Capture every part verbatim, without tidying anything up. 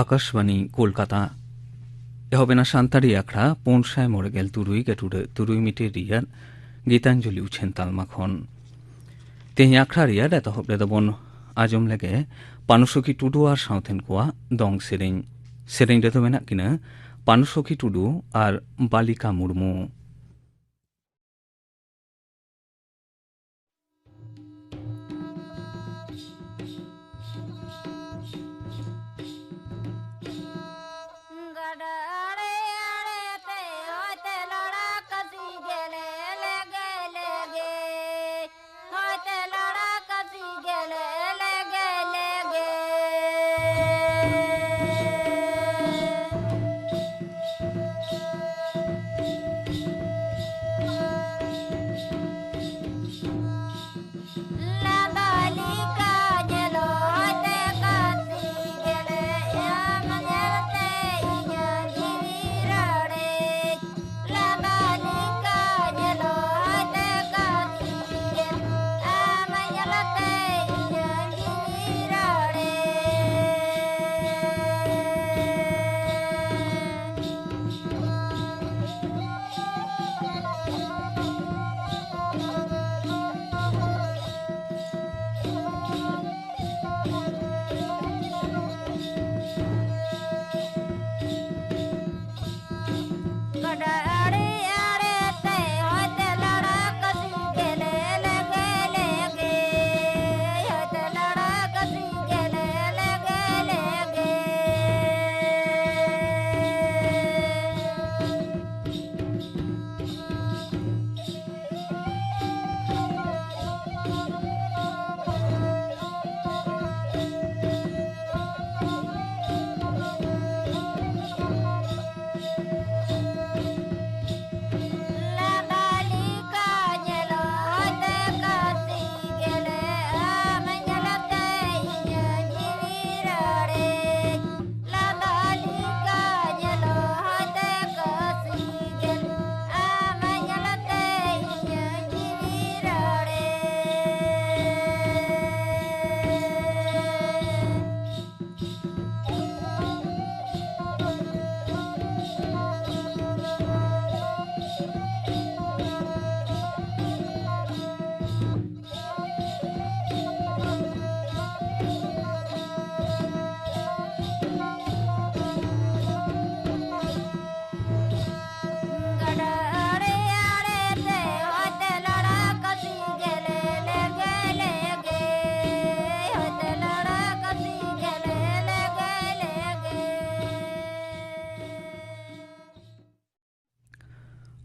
ᱟᱠᱟᱥᱵᱟᱱᱤ ᱠᱳᱞᱠᱟᱛᱟ᱾ ᱮᱦᱚᱵ ᱮᱱᱟ ᱥᱟᱱᱛᱟᱲᱤ ᱟᱠᱷᱲᱟ ᱯᱩᱱ ᱥᱟᱭ ᱢᱚᱬᱮ ᱜᱮᱞ ᱛᱩᱨᱩᱭ ᱜᱟᱹᱴᱩᱰᱟᱹ ᱛᱩᱨᱩᱭ ᱢᱤᱴᱤᱨ ᱨᱮᱭᱟᱜ ᱜᱤᱛᱟᱧᱡᱚᱞᱤ ᱩᱪᱷᱟᱹᱱ ᱛᱟᱞᱢᱟ ᱠᱷᱚᱱ᱾ ᱛᱮᱦᱮᱧ ᱟᱠᱷᱲᱟ ᱨᱮᱭᱟᱜ ᱮᱛᱚᱦᱚᱵ ᱨᱮᱫᱚ ᱵᱚᱱ ᱟᱸᱡᱚᱢ ᱞᱮᱜᱮ ᱯᱟᱱᱩᱥᱚᱠᱷᱤ ᱴᱩᱰᱩ ᱟᱨ ᱥᱟᱶᱛᱮᱱ ᱠᱚᱣᱟᱜ ᱫᱚᱝ ᱥᱮᱨᱮᱧ᱾ ᱥᱮᱨᱮᱧ ᱨᱮᱫᱚ ᱢᱮᱱᱟᱜ ᱠᱤᱱᱟ ᱯᱟᱱᱩᱥᱚᱠᱷᱤ ᱴᱩᱰᱩ ᱟᱨ ᱵᱟᱞᱤᱠᱟ ᱢᱩᱨᱢᱩ᱾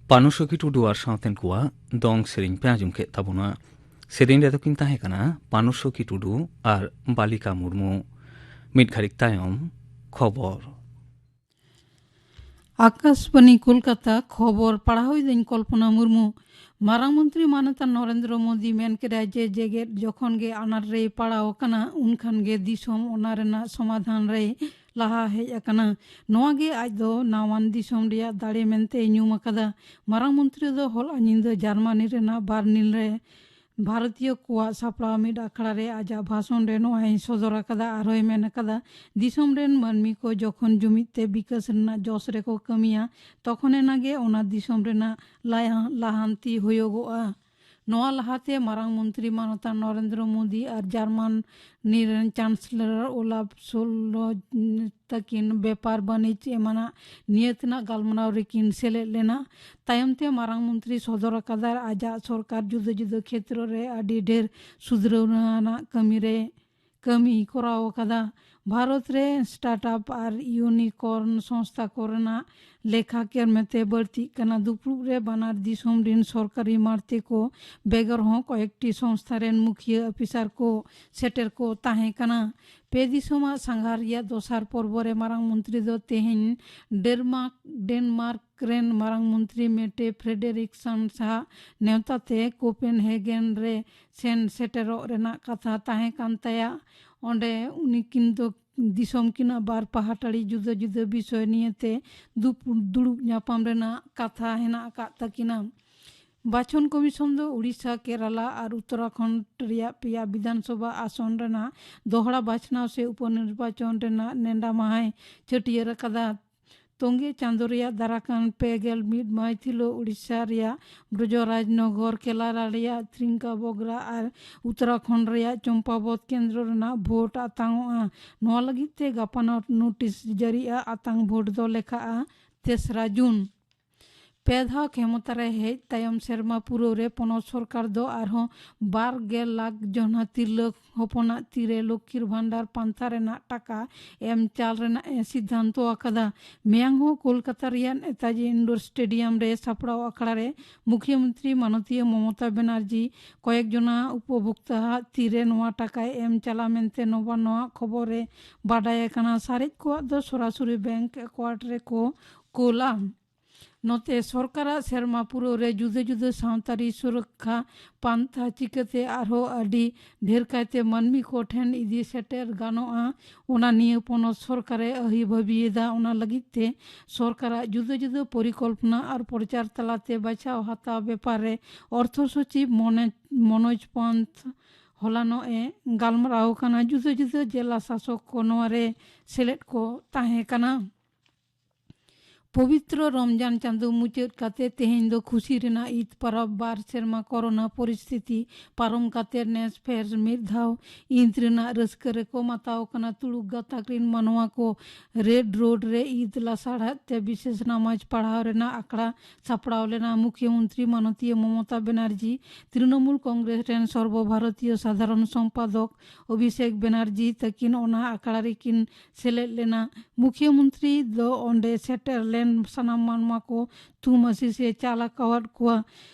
ᱯᱟᱱᱩᱥᱚᱠᱤ ᱴᱩᱰᱩ ᱟᱨ ᱥᱟᱶᱛᱮᱱ ᱠᱚᱣᱟᱜ ᱫᱚᱝ ᱥᱮᱨᱮᱧ ᱯᱮ ᱟᱸᱡᱚᱢ ᱠᱮᱫ ᱛᱟᱵᱚᱱᱟ᱾ ᱥᱮᱨᱮᱧ ᱨᱮᱫᱚ ᱠᱤᱱ ᱛᱟᱦᱮᱸ ᱠᱟᱱᱟ ᱯᱟᱱᱩᱥᱚᱠᱤ ᱴᱩᱰᱩ ᱟᱨ ᱵᱟᱞᱤᱠᱟ ᱢᱩᱨᱢᱩ᱾ ᱢᱤᱫ ᱜᱷᱟᱹᱲᱤᱡ ᱛᱟᱭᱚᱢ ᱠᱷᱚᱵᱚᱨ᱾ ᱟᱠᱟᱥᱵᱟᱱᱤ ᱠᱳᱞᱠᱟᱛᱟ, ᱠᱷᱚᱵᱚᱨ ᱯᱟᱲᱦᱟᱣᱤᱫᱟᱹᱧ ᱠᱚᱞᱯᱚᱱᱟ ᱢᱩᱨᱢᱩ᱾ ᱢᱟᱨᱟᱝ ᱢᱚᱱᱛᱨᱤ ᱢᱟᱱᱚᱛᱟᱱ ᱱᱚᱨᱮᱱᱫᱨᱚ ᱢᱳᱫᱤ ᱢᱮᱱ ᱠᱮᱫᱟᱭ ᱡᱮ ᱡᱮᱜᱮᱛ ᱡᱚᱠᱷᱚᱱ ᱜᱮ ᱟᱱᱟᱴ ᱨᱮᱭ ᱯᱟᱲᱟᱣ ᱟᱠᱟᱱᱟ, ᱩᱱᱠᱷᱟᱱ ᱜᱮ ᱫᱤᱥᱚᱢ ᱚᱱᱟ ᱨᱮᱱᱟᱜ ᱥᱚᱢᱟᱫᱷᱟᱱ ᱨᱮᱭ ᱞᱟᱦᱟ ᱦᱮᱡ ᱟᱠᱟᱱᱟ᱾ ᱱᱚᱣᱟ ᱜᱮ ᱟᱡ ᱫᱚ ᱱᱟᱣᱟᱱ ᱫᱤᱥᱚᱢ ᱨᱮᱭᱟᱜ ᱫᱟᱲᱮ ᱢᱮᱱᱛᱮᱭ ᱧᱩᱢ ᱟᱠᱟᱫᱟ᱾ ᱢᱟᱨᱟᱝ ᱢᱚᱱᱛᱨᱤ ᱫᱚ ᱦᱚᱞᱟ ᱧᱤᱫᱟᱹ ᱡᱟᱨᱢᱟᱱᱤ ᱨᱮᱱᱟᱜ ᱵᱟᱨᱞᱤᱱ ᱨᱮ ᱵᱷᱟᱨᱚᱛᱤᱭᱚ ᱠᱚᱣᱟᱜ ᱥᱟᱯᱲᱟᱣ ᱢᱤᱫ ᱟᱠᱷᱲᱟ ᱨᱮ ᱟᱡᱟᱜ ᱵᱷᱟᱥᱚᱱ ᱨᱮ ᱱᱚᱣᱟᱭ ᱥᱚᱫᱚᱨ ᱟᱠᱟᱫᱟ᱾ ᱟᱨᱦᱚᱸᱭ ᱢᱮᱱ ᱟᱠᱟᱫᱟ, ᱫᱤᱥᱚᱢ ᱨᱮᱱ ᱢᱟᱹᱱᱢᱤ ᱠᱚ ᱡᱚᱠᱷᱚᱱ ᱡᱩᱢᱤᱫ ᱛᱮ ᱵᱤᱠᱟᱥ ᱨᱮᱱᱟᱜ ᱡᱚᱥ ᱨᱮᱠᱚ ᱠᱟᱹᱢᱤᱭᱟ, ᱛᱚᱠᱷᱚᱱ ᱮᱱᱟ ᱜᱮ ᱚᱱᱟ ᱫᱤᱥᱚᱢ ᱨᱮᱱᱟᱜ ᱞᱟᱭᱟ-, ᱞᱟᱦᱟᱱᱛᱤ ᱦᱩᱭᱩᱜᱚᱜᱼᱟ᱾ ᱱᱚᱣᱟ ᱞᱟᱦᱟᱛᱮ ᱢᱟᱨᱟᱝ ᱢᱚᱱᱛᱨᱤ ᱢᱟᱱᱚᱛᱟᱱ ᱱᱚᱨᱮᱱᱫᱨᱚ ᱢᱳᱫᱤ ᱟᱨ ᱡᱟᱨᱢᱟᱱᱤ ᱨᱮᱱ ᱪᱟᱱᱥᱮᱞᱚᱨ ᱳᱞᱟᱯ ᱥᱳᱞᱡ ᱛᱟᱹᱠᱤᱱ ᱵᱮᱯᱟᱨ ᱵᱟᱹᱱᱤᱡᱽ ᱮᱢᱟᱱᱟᱜ ᱱᱤᱭᱟᱹ ᱛᱮᱱᱟᱜ ᱜᱟᱞᱢᱟᱨᱟᱣ ᱨᱮᱠᱤᱱ ᱥᱮᱞᱮᱫ ᱞᱮᱱᱟ᱾ ᱛᱟᱭᱚᱢ ᱛᱮ ᱢᱟᱨᱟᱝ ᱢᱚᱱᱛᱨᱤ ᱥᱚᱫᱚᱨ ᱟᱠᱟᱫᱟ, ᱟᱡᱟᱜ ᱥᱚᱨᱠᱟᱨ ᱡᱩᱫᱟᱹ ᱡᱩᱫᱟᱹ ᱠᱷᱮᱛᱨᱚ ᱨᱮ ᱟᱹᱰᱤ ᱰᱷᱮᱨ ᱥᱩᱫᱷᱨᱟᱹᱣ ᱟᱱᱟᱜ ᱠᱟᱹᱢᱤ ᱨᱮ ᱠᱟᱹᱢᱤ ᱠᱚᱨᱟᱣ ᱟᱠᱟᱫᱟ᱾ ᱵᱷᱟᱨᱚᱛ ᱨᱮ ᱥᱴᱟᱨᱴᱟᱯ ᱟᱨ ᱤᱭᱩᱱᱤᱠᱚᱨᱱ ᱥᱚᱝᱥᱛᱷᱟ ᱠᱚᱨᱮᱱᱟᱜ ᱞᱮᱠᱷᱟ ᱠᱮᱨᱢᱮᱛᱮ ᱵᱟᱹᱲᱛᱤᱜ ᱠᱟᱱᱟ᱾ ᱫᱩᱯᱲᱩᱵ ᱨᱮ ᱵᱟᱱᱟᱨ ᱫᱤᱥᱚᱢ ᱨᱤᱱ ᱥᱚᱨᱠᱟᱨᱤ ᱢᱟᱬᱛᱮ ᱠᱚ ᱵᱮᱜᱚᱨ ᱦᱚᱸ ᱠᱚᱭᱮᱠᱴᱤ ᱥᱚᱝᱥᱛᱷᱟ ᱨᱮᱱ ᱢᱩᱠᱷᱤᱭᱟᱹ ᱚᱯᱷᱤᱥᱟᱨ ᱠᱚ ᱥᱮᱴᱮᱨ ᱠᱚ ᱛᱟᱦᱮᱸ ᱠᱟᱱᱟ᱾ ᱯᱮ ᱫᱤᱥᱚᱢᱟᱜ ᱥᱟᱸᱜᱷᱟᱨ ᱨᱮᱭᱟᱜ ᱫᱚᱥᱟᱨ ᱯᱚᱨᱵᱚ ᱨᱮ ᱢᱟᱨᱟᱝ ᱢᱚᱱᱛᱨᱤ ᱫᱚ ᱛᱮᱦᱮᱧ ᱰᱮᱱᱢᱟᱨᱠ, ᱰᱮᱱᱢᱟᱨᱠ ᱨᱮᱱ ᱢᱟᱨᱟᱝ ᱢᱚᱱᱛᱨᱤ ᱢᱮᱴᱮ ᱯᱷᱨᱮᱰᱮᱨᱤᱠᱥᱚᱱ ᱥᱟᱦᱟᱜ ᱱᱮᱣᱛᱟ ᱛᱮ ᱠᱳᱯᱮᱱᱦᱮᱜᱮᱱ ᱨᱮ ᱥᱮᱱ ᱥᱮᱴᱮᱨᱚᱜ ᱨᱮᱱᱟᱜ ᱠᱟᱛᱷᱟ ᱛᱟᱦᱮᱸ ᱠᱟᱱ ᱛᱟᱭᱟ᱾ ᱚᱸᱰᱮ ᱩᱱᱤ ᱠᱤᱱ ᱫᱚ ᱫᱤᱥᱚᱢ ᱠᱤᱱᱟᱜ ᱵᱟᱨ ᱯᱟᱦᱴᱟᱲᱤ ᱡᱩᱫᱟᱹ ᱡᱩᱫᱟᱹ ᱵᱤᱥᱚᱭ ᱱᱤᱭᱮᱛᱮ ᱫᱩᱯ-, ᱫᱩᱲᱩᱵ ᱧᱟᱯᱟᱢ ᱨᱮᱱᱟᱜ ᱠᱟᱛᱷᱟ ᱦᱮᱱᱟᱜ ᱟᱠᱟᱫ ᱛᱟᱹᱠᱤᱱᱟ᱾ ᱵᱟᱪᱷᱚᱱ ᱠᱚᱢᱤᱥᱚᱱ ᱫᱚ ᱩᱲᱤᱥᱥᱟ, ᱠᱮᱨᱟᱞᱟ ᱟᱨ ᱩᱛᱛᱚᱨᱟᱠᱷᱚᱸᱰ ᱨᱮᱭᱟᱜ ᱯᱮᱭᱟ ᱵᱤᱫᱷᱟᱱᱥᱚᱵᱷᱟ ᱟᱥᱚᱱ ᱨᱮᱱᱟᱜ ᱫᱚᱦᱲᱟ ᱵᱟᱪᱷᱱᱟᱣ ᱥᱮ ᱩᱯᱚᱱᱤᱨᱵᱟᱪᱚᱱ ᱨᱮᱱᱟᱜ ᱱᱮᱰᱟ ᱢᱟᱦᱟᱭ ᱪᱷᱟᱹᱴᱭᱟᱹᱨ ᱟᱠᱟᱫᱟ᱾ ᱛᱚᱝᱜᱮ ᱪᱟᱸᱫᱚ ᱨᱮᱭᱟᱜ ᱫᱟᱨᱟᱠᱟᱱ ᱯᱮ ᱜᱮᱞ ᱢᱤᱫ ᱢᱟᱹᱦᱤᱛ ᱦᱤᱞᱳᱜ ᱩᱲᱤᱥᱥᱟ ᱨᱮᱭᱟᱜ ᱵᱨᱚᱡᱚᱨᱟᱡᱽ ᱱᱚᱜᱚᱨ, ᱠᱮᱨᱟᱞᱟ ᱨᱮᱭᱟᱜ ᱛᱨᱤᱝᱠᱟᱵᱚᱜᱽᱨᱟ ᱟᱨ ᱩᱛᱛᱚᱨᱟᱠᱷᱚᱸᱰ ᱨᱮᱭᱟᱜ ᱪᱚᱢᱯᱟᱵᱚᱛ ᱠᱮᱱᱫᱨᱚ ᱨᱮᱱᱟᱜ ᱵᱷᱳᱴ ᱟᱛᱟᱝᱚᱜᱼᱟ᱾ ᱱᱚᱣᱟ ᱞᱟᱹᱜᱤᱫ ᱛᱮ ᱜᱟᱯᱟ ᱱᱳᱴᱤᱥ ᱡᱟᱹᱨᱤᱜᱼᱟ᱾ ᱟᱛᱟᱝ ᱵᱷᱳᱴ ᱫᱚ ᱞᱮᱠᱷᱟᱜᱼᱟ ᱛᱮᱥᱨᱟ ᱡᱩᱱ᱾ ᱯᱮ ᱫᱷᱟᱣ ᱠᱷᱮᱢᱚᱛᱟ ᱨᱮ ᱦᱮᱡ ᱛᱟᱭᱚᱢ ᱥᱮᱨᱢᱟ ᱯᱩᱨᱟᱹᱣ ᱨᱮ ᱯᱚᱱᱚᱛ ᱥᱚᱨᱠᱟᱨ ᱫᱚ ᱟᱨᱦᱚᱸ ᱵᱟᱨ ᱜᱮᱞ ᱞᱟᱠᱷ ᱡᱚᱱᱟ ᱛᱤᱨᱞᱟᱹ ᱦᱚᱯᱚᱱᱟᱜ ᱛᱤᱨᱮ ᱞᱚᱠᱠᱷᱤᱨ ᱵᱷᱟᱱᱰᱟᱨ ᱯᱟᱱᱛᱷᱟ ᱨᱮᱱᱟᱜ ᱴᱟᱠᱟ ᱮᱢ ᱪᱟᱞ ᱨᱮᱱᱟᱜ ᱮ ᱥᱤᱫᱽᱫᱷᱟᱱᱛᱚ ᱟᱠᱟᱫᱟ᱾ ᱢᱮᱭᱟᱝ ᱦᱚᱸ ᱠᱳᱞᱠᱟᱛᱟ ᱨᱮᱭᱟᱜ ᱱᱮᱛᱟᱡᱤ ᱤᱱᱰᱳᱨ ᱥᱴᱮᱰᱤᱭᱟᱢ ᱨᱮ ᱥᱟᱯᱲᱟᱣ ᱟᱠᱷᱲᱟ ᱨᱮ ᱢᱩᱠᱷᱭᱚᱢᱚᱱᱛᱨᱤ ᱢᱟᱱᱚᱛᱤᱭᱟᱹ ᱢᱚᱢᱚᱛᱟ ᱵᱮᱱᱟᱨᱡᱤ ᱠᱚᱭᱮᱠ ᱡᱚᱱᱟ ᱩᱯᱚᱵᱷᱳᱠᱛᱟ ᱟᱜ ᱛᱤᱨᱮ ᱱᱚᱣᱟ ᱴᱟᱠᱟᱭ ᱮᱢ ᱪᱟᱞᱟ ᱢᱮᱱᱛᱮ ᱱᱚᱵᱟᱱᱱᱚ ᱟᱜ ᱠᱷᱚᱵᱚᱨ ᱨᱮ ᱵᱟᱰᱟᱭ ᱟᱠᱟᱱᱟ᱾ ᱥᱟᱨᱮᱡ ᱠᱚᱣᱟᱜ ᱫᱚ ᱥᱚᱨᱟᱥᱚᱨᱤ ᱵᱮᱝᱠ ᱮᱠᱟᱣᱩᱱᱴ ᱨᱮᱠᱚ ᱠᱳᱞᱟ᱾ ᱱᱚᱛᱮ ᱥᱚᱨᱠᱟᱨᱟᱜ ᱥᱮᱨᱢᱟ ᱯᱩᱨᱟᱹᱣ ᱨᱮ ᱡᱩᱫᱟᱹ ᱡᱩᱫᱟᱹ ᱥᱟᱶᱛᱟᱨᱤ ᱥᱩᱨᱚᱠᱠᱷᱟ ᱯᱟᱱᱛᱷᱟ ᱪᱤᱠᱟᱹᱛᱮ ᱟᱨᱦᱚᱸ ᱟᱹᱰᱤ ᱰᱷᱮᱨ ᱠᱟᱭᱛᱮ ᱢᱟᱹᱱᱢᱤ ᱠᱚ ᱴᱷᱮᱱ ᱤᱫᱤ ᱥᱮᱴᱮᱨ ᱜᱟᱱᱚᱜᱼᱟ, ᱚᱱᱟ ᱱᱤᱭᱟᱹ ᱯᱚᱱᱚᱛ ᱥᱚᱨᱠᱟᱨᱮ ᱟᱹᱦᱤ ᱵᱷᱟᱹᱵᱤᱭᱮᱫᱟ᱾ ᱚᱱᱟ ᱞᱟᱹᱜᱤᱫ ᱛᱮ ᱥᱚᱨᱠᱟᱨᱟᱜ ᱡᱩᱫᱟᱹ ᱡᱩᱫᱟᱹ ᱯᱚᱨᱤᱠᱚᱞᱯᱚᱱᱟ ᱟᱨ ᱯᱨᱚᱪᱟᱨ ᱛᱟᱞᱟᱛᱮ ᱵᱟᱪᱷᱟᱣ ᱦᱟᱛᱟᱣ ᱵᱮᱯᱟᱨ ᱨᱮ ᱚᱨᱛᱷᱚ ᱥᱚᱪᱤᱵᱽ ᱢᱚᱱᱮ-, ᱢᱚᱱᱳᱡᱽ ᱯᱚᱱᱛᱷ ᱦᱚᱞᱟᱱᱚᱜ ᱮ ᱜᱟᱞᱢᱟᱨᱟᱣ ᱠᱟᱱᱟ᱾ ᱡᱩᱫᱟᱹ ᱡᱩᱫᱟᱹ ᱡᱮᱞᱟ ᱥᱟᱥᱚᱠ ᱠᱚ ᱱᱚᱣᱟ ᱨᱮ ᱥᱮᱞᱮᱫ ᱠᱚ ᱛᱟᱦᱮᱸ ᱠᱟᱱᱟ᱾ ᱯᱚᱵᱤᱛᱨᱚ ᱨᱚᱢᱡᱟᱱ ᱪᱟᱸᱫᱚ ᱢᱩᱪᱟᱹᱫ ᱠᱟᱛᱮ ᱛᱮᱦᱮᱧ ᱫᱚ ᱠᱷᱩᱥᱤ ᱨᱮᱱᱟᱜ ᱤᱫ ᱯᱟᱨᱟᱵᱽ᱾ ᱵᱟᱨ ᱥᱮᱨᱢᱟ ᱠᱚᱨᱳᱱᱟ ᱯᱚᱨᱤᱥᱛᱷᱤᱛᱤ ᱯᱟᱨᱚᱢ ᱠᱟᱛᱮ ᱱᱮᱥ ᱯᱷᱮᱨ ᱢᱤᱫ ᱫᱷᱟᱣ ᱤᱫ ᱨᱮᱱᱟᱜ ᱨᱟᱹᱥᱠᱟᱹ ᱨᱮᱠᱚ ᱢᱟᱛᱟᱣ ᱠᱟᱱᱟ᱾ ᱛᱩᱲᱩᱠ ᱜᱟᱛᱟᱠ ᱨᱤᱱ ᱢᱟᱱᱣᱟ ᱠᱚ ᱨᱮᱰ ᱨᱳᱰ ᱨᱮ ᱤᱫ ᱞᱟᱥᱟᱲᱦᱮᱫ ᱛᱮ ᱵᱤᱥᱮᱥ ᱱᱟᱢᱟᱡᱽ ᱯᱟᱲᱦᱟᱣ ᱨᱮᱱᱟᱜ ᱟᱠᱷᱲᱟ ᱥᱟᱯᱲᱟᱣ ᱞᱮᱱᱟ᱾ ᱢᱩᱠᱷᱭᱚᱢᱚᱱᱛᱨᱤ ᱢᱟᱱᱚᱛᱤᱭᱟᱹ ᱢᱚᱢᱚᱛᱟ ᱵᱮᱱᱟᱨᱡᱤ, ᱛᱨᱤᱱᱚᱢᱩᱞ ᱠᱚᱝᱜᱨᱮᱥ ᱨᱮᱱ ᱥᱚᱨᱵᱚ ᱵᱷᱟᱨᱚᱛᱤᱭᱚ ᱥᱟᱫᱷᱟᱨᱚᱱ ᱥᱚᱢᱯᱟᱫᱚᱠ ᱚᱵᱷᱤᱥᱮᱠ ᱵᱮᱱᱟᱨᱡᱤ ᱛᱟᱹᱠᱤᱱ ᱚᱱᱟ ᱟᱠᱷᱲᱟ ᱨᱮᱠᱤᱱ ᱥᱮᱞᱮᱫ ᱞᱮᱱᱟ᱾ ᱢᱩᱠᱷᱭᱚᱢᱚᱱᱛᱨᱤ ᱫᱚ ᱚᱸᱰᱮ ᱥᱮᱴᱮᱨ ᱞᱮᱱ ᱥᱟᱱᱟᱢ ᱢᱟᱱᱣᱟ ᱠᱚ ᱛᱷᱩᱢ ᱟᱥᱤᱥ ᱮ ᱪᱟᱞ ᱟᱠᱟᱣᱟᱫ ᱠᱚᱣᱟ᱾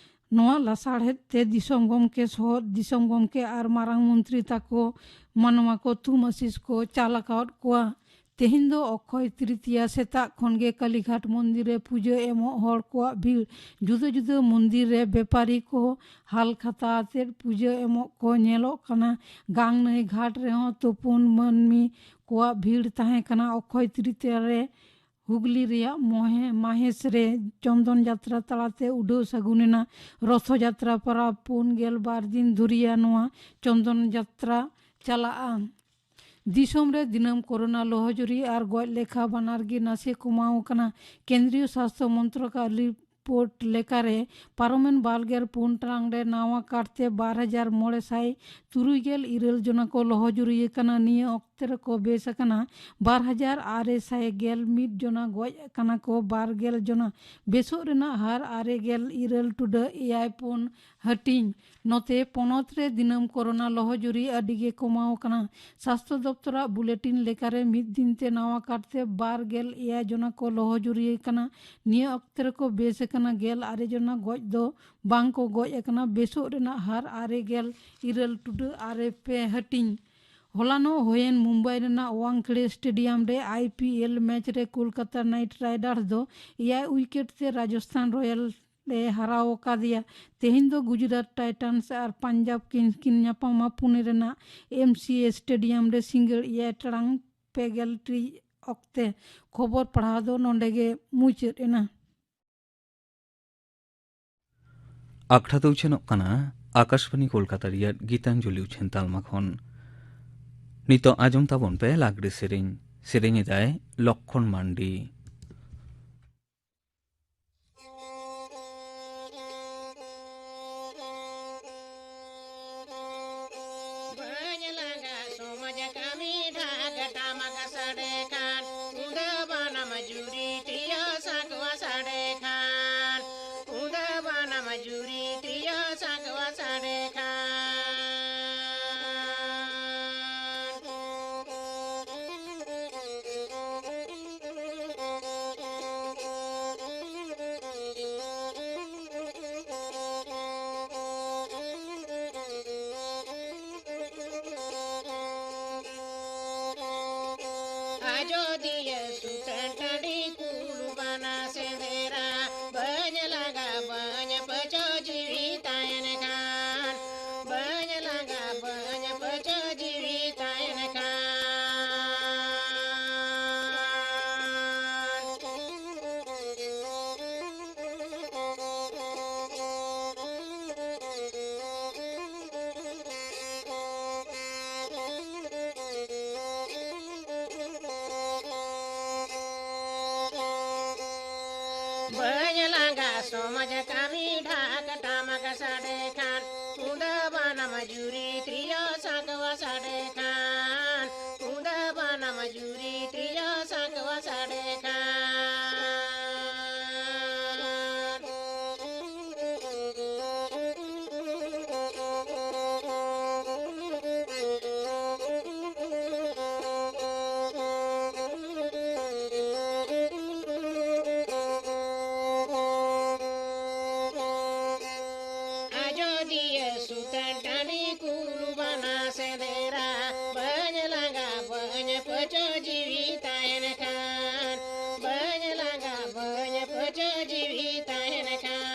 ᱱᱚᱣᱟ ᱞᱟᱥᱟᱲᱦᱮᱫ ᱛᱮ ᱫᱤᱥᱚᱢ ᱜᱚᱢᱠᱮ ᱥᱚᱦᱚᱫ ᱫᱤᱥᱚᱢ ᱜᱚᱢᱠᱮ ᱟᱨ ᱢᱟᱨᱟᱝ ᱢᱚᱱᱛᱨᱤ ᱛᱟᱠᱚ ᱢᱟᱱᱣᱟ ᱠᱚ ᱛᱷᱩᱢ ᱟᱥᱤᱥ ᱠᱚ ᱪᱟᱞ ᱟᱠᱟᱣᱟᱫ ᱠᱚᱣᱟ᱾ ᱛᱮᱦᱮᱧ ᱫᱚ ᱚᱠᱠᱷᱚᱭ ᱛᱨᱤᱛᱤᱭᱟ᱾ ᱥᱮᱛᱟᱜ ᱠᱷᱚᱱ ᱜᱮ ᱠᱟᱞᱤᱜᱷᱟᱴ ᱢᱚᱱᱫᱤᱨ ᱨᱮ ᱯᱩᱡᱟᱹ ᱮᱢᱚᱜ ᱦᱚᱲ ᱠᱚᱣᱟᱜ ᱵᱷᱤᱲ᱾ ᱡᱩᱫᱟᱹ ᱡᱩᱫᱟᱹ ᱢᱚᱱᱫᱤᱨ ᱨᱮ ᱵᱮᱯᱟᱨᱤ ᱠᱚ ᱦᱟᱞ ᱠᱷᱟᱛᱟ ᱟᱛᱮᱫ ᱯᱩᱡᱟᱹ ᱮᱢᱚᱜ ᱠᱚ ᱧᱮᱞᱚᱜ ᱠᱟᱱᱟ᱾ ᱜᱟᱝ ᱱᱟᱹᱭ ᱜᱷᱟᱴ ᱨᱮᱦᱚᱸ ᱛᱩᱯᱩᱱ ᱢᱟᱹᱱᱢᱤ ᱠᱚᱣᱟᱜ ᱵᱷᱤᱲ ᱛᱟᱦᱮᱸ ᱠᱟᱱᱟ᱾ ᱚᱠᱠᱷᱚᱭ ᱛᱨᱤᱛᱤᱭᱟ ᱨᱮ ᱦᱩᱜᱽᱞᱤ ᱨᱮᱭᱟᱜ ᱢᱚᱦᱮ-, ᱢᱟᱦᱮᱥ ᱨᱮ ᱪᱚᱱᱫᱚᱱ ᱡᱟᱛᱨᱟ ᱛᱟᱞᱟᱛᱮ ᱩᱰᱟᱹᱣ ᱥᱟᱹᱜᱩᱱ ᱮᱱᱟ᱾ ᱨᱚᱛᱷᱚ ᱡᱟᱛᱨᱟ ᱯᱚᱨᱚᱵᱽ ᱯᱩᱱ ᱜᱮᱞ ᱵᱟᱨ ᱫᱤᱱ ᱫᱷᱩᱨᱤᱭᱟ ᱱᱚᱣᱟ ᱪᱚᱱᱫᱚᱱ ᱡᱟᱛᱨᱟ ᱪᱟᱞᱟᱜᱼᱟ᱾ ᱫᱤᱥᱚᱢ ᱨᱮ ᱫᱤᱱᱟᱹᱢ ᱠᱚᱨᱳᱱᱟ ᱞᱚᱦᱚᱡᱩᱨᱤ ᱟᱨ ᱜᱚᱡ ᱞᱮᱠᱷᱟ ᱵᱟᱱᱟᱨ ᱜᱮ ᱱᱟᱥᱮ ᱠᱚᱢᱟᱣ ᱟᱠᱟᱱᱟ᱾ ᱠᱮᱱᱫᱨᱤᱭᱚ ᱥᱟᱥᱛᱷᱚ ᱢᱚᱱᱛᱨᱚᱠ ᱟᱜ ᱨᱤᱯᱳᱨᱴ ᱞᱮᱠᱟᱨᱮ ᱯᱟᱨᱚᱢᱮᱱ ᱵᱟᱨ ᱜᱮᱞ ᱯᱩᱱ ᱴᱟᱲᱟᱝ ᱨᱮ ᱱᱟᱣᱟ ᱠᱟᱨᱛᱮ ᱵᱟᱨ ᱦᱟᱡᱟᱨ ᱢᱚᱬᱮ ᱥᱟᱭ ᱛᱩᱨᱩᱭ ᱜᱮᱞ ᱤᱨᱟᱹᱞ ᱡᱚᱱᱟ ᱠᱚ ᱞᱚᱦᱚᱡᱩᱨᱤ ᱟᱠᱟᱱᱟ᱾ ᱱᱤᱭᱟᱹ ᱚᱠᱛᱚ ᱚᱠᱛᱮ ᱨᱮᱠᱚ ᱵᱮᱥ ᱟᱠᱟᱱᱟ ᱵᱟᱨ ᱦᱟᱡᱟᱨ ᱟᱨᱮ ᱥᱟᱭ ᱜᱮᱞ ᱢᱤᱫ ᱡᱚᱱᱟ, ᱜᱚᱡ ᱟᱠᱟᱱᱟ ᱠᱚ ᱵᱟᱨ ᱜᱮᱞ ᱡᱚᱱᱟ᱾ ᱵᱮᱥᱚᱜ ᱨᱮᱱᱟᱜ ᱦᱟᱨ ᱟᱨᱮ ᱜᱮᱞ ᱤᱨᱟᱹᱞ ᱴᱩᱰᱟᱹᱜ ᱮᱭᱟᱭ ᱯᱩᱱ ᱦᱟᱹᱴᱤᱧ᱾ ᱱᱚᱛᱮ ᱯᱚᱱᱚᱛ ᱨᱮ ᱫᱤᱱᱟᱹᱢ ᱠᱳᱨᱳᱱᱟ ᱞᱚᱦᱚᱡᱩᱨᱤ ᱟᱹᱰᱤ ᱜᱮ ᱠᱚᱢᱟᱣ ᱟᱠᱟᱱᱟ᱾ ᱥᱟᱥᱛᱷᱚ ᱫᱚᱯᱛᱚᱨᱟᱜ ᱵᱩᱞᱮᱴᱤᱱ ᱞᱮᱠᱟᱨᱮ ᱢᱤᱫ ᱫᱤᱱ ᱛᱮ ᱱᱟᱣᱟ ᱠᱟᱨᱛᱮ ᱵᱟᱨ ᱜᱮᱞ ᱮᱭᱟᱭ ᱡᱚᱱᱟ ᱠᱚ ᱞᱚᱦᱚᱡᱩᱨᱤ ᱟᱠᱟᱱᱟ᱾ ᱱᱤᱭᱟᱹ ᱚᱠᱛᱮ ᱨᱮᱠᱚ ᱵᱮᱥ ᱟᱠᱟᱱᱟ ᱜᱮᱞ ᱟᱨᱮ ᱡᱚᱱᱟ, ᱜᱚᱡ ᱫᱚ ᱵᱟᱝ ᱠᱚ ᱜᱚᱡ ᱟᱠᱟᱱᱟ᱾ ᱵᱮᱥᱚᱜ ᱨᱮᱱᱟᱜ ᱦᱟᱨ ᱟᱨᱮ ᱜᱮᱞ ᱤᱨᱟᱹᱞ ᱴᱩᱰᱟᱹᱜ ᱟᱨᱮ ᱯᱮ ᱦᱟᱹᱴᱤᱧ᱾ ᱦᱚᱞᱟᱱᱚᱜ ᱦᱩᱭᱮᱱ ᱢᱩᱢᱵᱟᱭ ᱨᱮᱱᱟᱜ ᱣᱟᱝᱠᱷᱮᱲᱮ ᱥᱴᱮᱰᱤᱭᱟᱢ ᱨᱮ ᱟᱭ ᱯᱤ ᱮᱞ ᱢᱮᱪ ᱨᱮ ᱠᱳᱞᱠᱟᱛᱟ ᱱᱟᱭᱤᱴ ᱨᱟᱭᱰᱟᱨᱥ ᱫᱚ ᱮᱭᱟᱭ ᱩᱭᱠᱮᱴ ᱛᱮ ᱨᱟᱡᱚᱥᱛᱷᱟᱱ ᱨᱚᱭᱟᱞ ᱮ ᱦᱟᱨᱟᱣ ᱟᱠᱟᱫᱮᱭᱟ᱾ ᱛᱮᱦᱮᱧ ᱫᱚ ᱜᱩᱡᱽᱨᱟᱴ ᱴᱟᱭᱴᱟᱱᱥ ᱟᱨ ᱯᱟᱧᱡᱟᱵᱽ ᱠᱤᱝᱥ ᱠᱤᱱ ᱧᱟᱯᱟᱢᱟ ᱯᱩᱱᱮ ᱨᱮᱱᱟᱜ ᱮᱢ ᱥᱤ ᱮ ᱥᱴᱮᱰᱤᱭᱟᱢ ᱨᱮ ᱥᱤᱸᱜᱟᱹᱲ ᱮᱭᱟᱭ ᱴᱟᱲᱟᱝ ᱯᱮ ᱜᱮᱞ ᱴᱤᱲᱤᱡ ᱚᱠᱛᱮ᱾ ᱠᱷᱚᱵᱚᱨ ᱯᱟᱲᱦᱟᱣ ᱫᱚ ᱱᱚᱰᱮ ᱜᱮ ᱢᱩᱪᱟᱹᱫ ᱮᱱᱟ᱾ ᱟᱠᱷᱲᱟ ᱫᱚ ᱩᱪᱷᱟᱹᱱᱚᱜ ᱠᱟᱱᱟ ᱟᱠᱟᱥᱵᱟᱱᱤ ᱠᱳᱞᱠᱟᱛᱟ ᱨᱮᱭᱟᱜ ᱜᱤᱛᱟᱧᱡᱚᱞᱤ ᱩᱪᱷᱟᱹᱱ ᱛᱟᱞᱢᱟ ᱠᱷᱚᱱ᱾ ᱱᱤᱛᱚᱜ ᱟᱸᱡᱚᱢ ᱛᱟᱵᱚᱱ ᱯᱮ ᱞᱟᱜᱽᱲᱮ ᱥᱮᱨᱮᱧ᱾ ᱥᱮᱨᱮᱧ ᱮᱫᱟᱭ ᱞᱚᱠᱠᱷᱚᱱ ᱢᱟᱱᱰᱤ᱾ ᱵᱟᱹᱧ ᱞᱟᱸᱜᱟ ᱥᱚᱢᱟᱡᱽ ᱠᱟᱹᱢᱤ ᱰᱷᱟᱠ ᱴᱟᱢᱟᱠ ᱥᱟᱰᱮ ᱠᱷᱟᱱ, ᱠᱩᱸᱫᱟᱹ ᱵᱟᱱᱟᱢ ᱡᱩᱨᱤ ᱛᱤᱭᱳ ᱥᱟᱠᱣᱟ ᱥᱟᱰᱮ ᱠᱷᱟᱱ, ᱠᱩᱸᱫᱟᱹ ᱵᱟᱱᱟᱢ ᱡᱩᱨᱤ ᱛᱤᱭᱳ ᱥᱟᱠᱣᱟ ᱥᱟᱰᱮ ᱠᱷᱟᱱ᱾ ᱟᱡᱚᱫᱤᱭᱟᱹ ᱥᱩᱛᱟᱹᱱ ᱴᱟᱺᱰᱤ ᱠᱩᱞ ᱵᱟᱱᱟ ᱥᱮᱸᱫᱽᱨᱟ, ᱵᱟᱹᱧ ᱞᱟᱸᱜᱟ ᱵᱟᱹᱧ ᱯᱟᱹᱪᱟᱹ ᱡᱤᱣᱤ ᱛᱟᱦᱮᱱ ᱠᱷᱟᱱ, ᱵᱟᱹᱧ ᱞᱟᱸᱜᱟ ᱵᱟᱹᱧ ᱯᱟᱹᱪᱟᱹ ᱡᱤᱣᱤ ᱛᱟᱦᱮᱱ ᱠᱷᱟᱱ᱾ ᱵᱟᱹᱧ ᱞᱟᱸᱜᱟ ᱥᱚᱢᱟᱡᱽ ᱠᱟᱹᱢᱤ ᱰᱷᱟᱠ ᱴᱟᱢᱟᱠ ᱥᱟᱰᱮ ᱠᱷᱟᱱ, ᱠᱩᱸᱫᱟᱹ ᱵᱟᱱᱟᱢ ᱡᱩᱨᱤ ᱛᱤᱭᱳ ᱥᱟᱠᱣᱟ ᱥᱟᱰᱮ ᱠᱷᱟᱱ᱾ ᱥᱮᱸᱫᱽᱨᱟ ᱵᱟᱹᱧ ᱞᱟᱸᱜᱟ ᱵᱟᱹᱧ ᱯᱟᱹᱪᱟᱹ ᱡᱤᱣᱤ ᱛᱟᱦᱮᱱ ᱠᱷᱟᱱ, ᱵᱟᱹᱧ ᱞᱟᱸᱜᱟ ᱵᱟᱹᱧ ᱯᱟᱹᱪᱟᱹ ᱡᱤᱣᱤ ᱛᱟᱦᱮᱱ ᱠᱷᱟᱱ᱾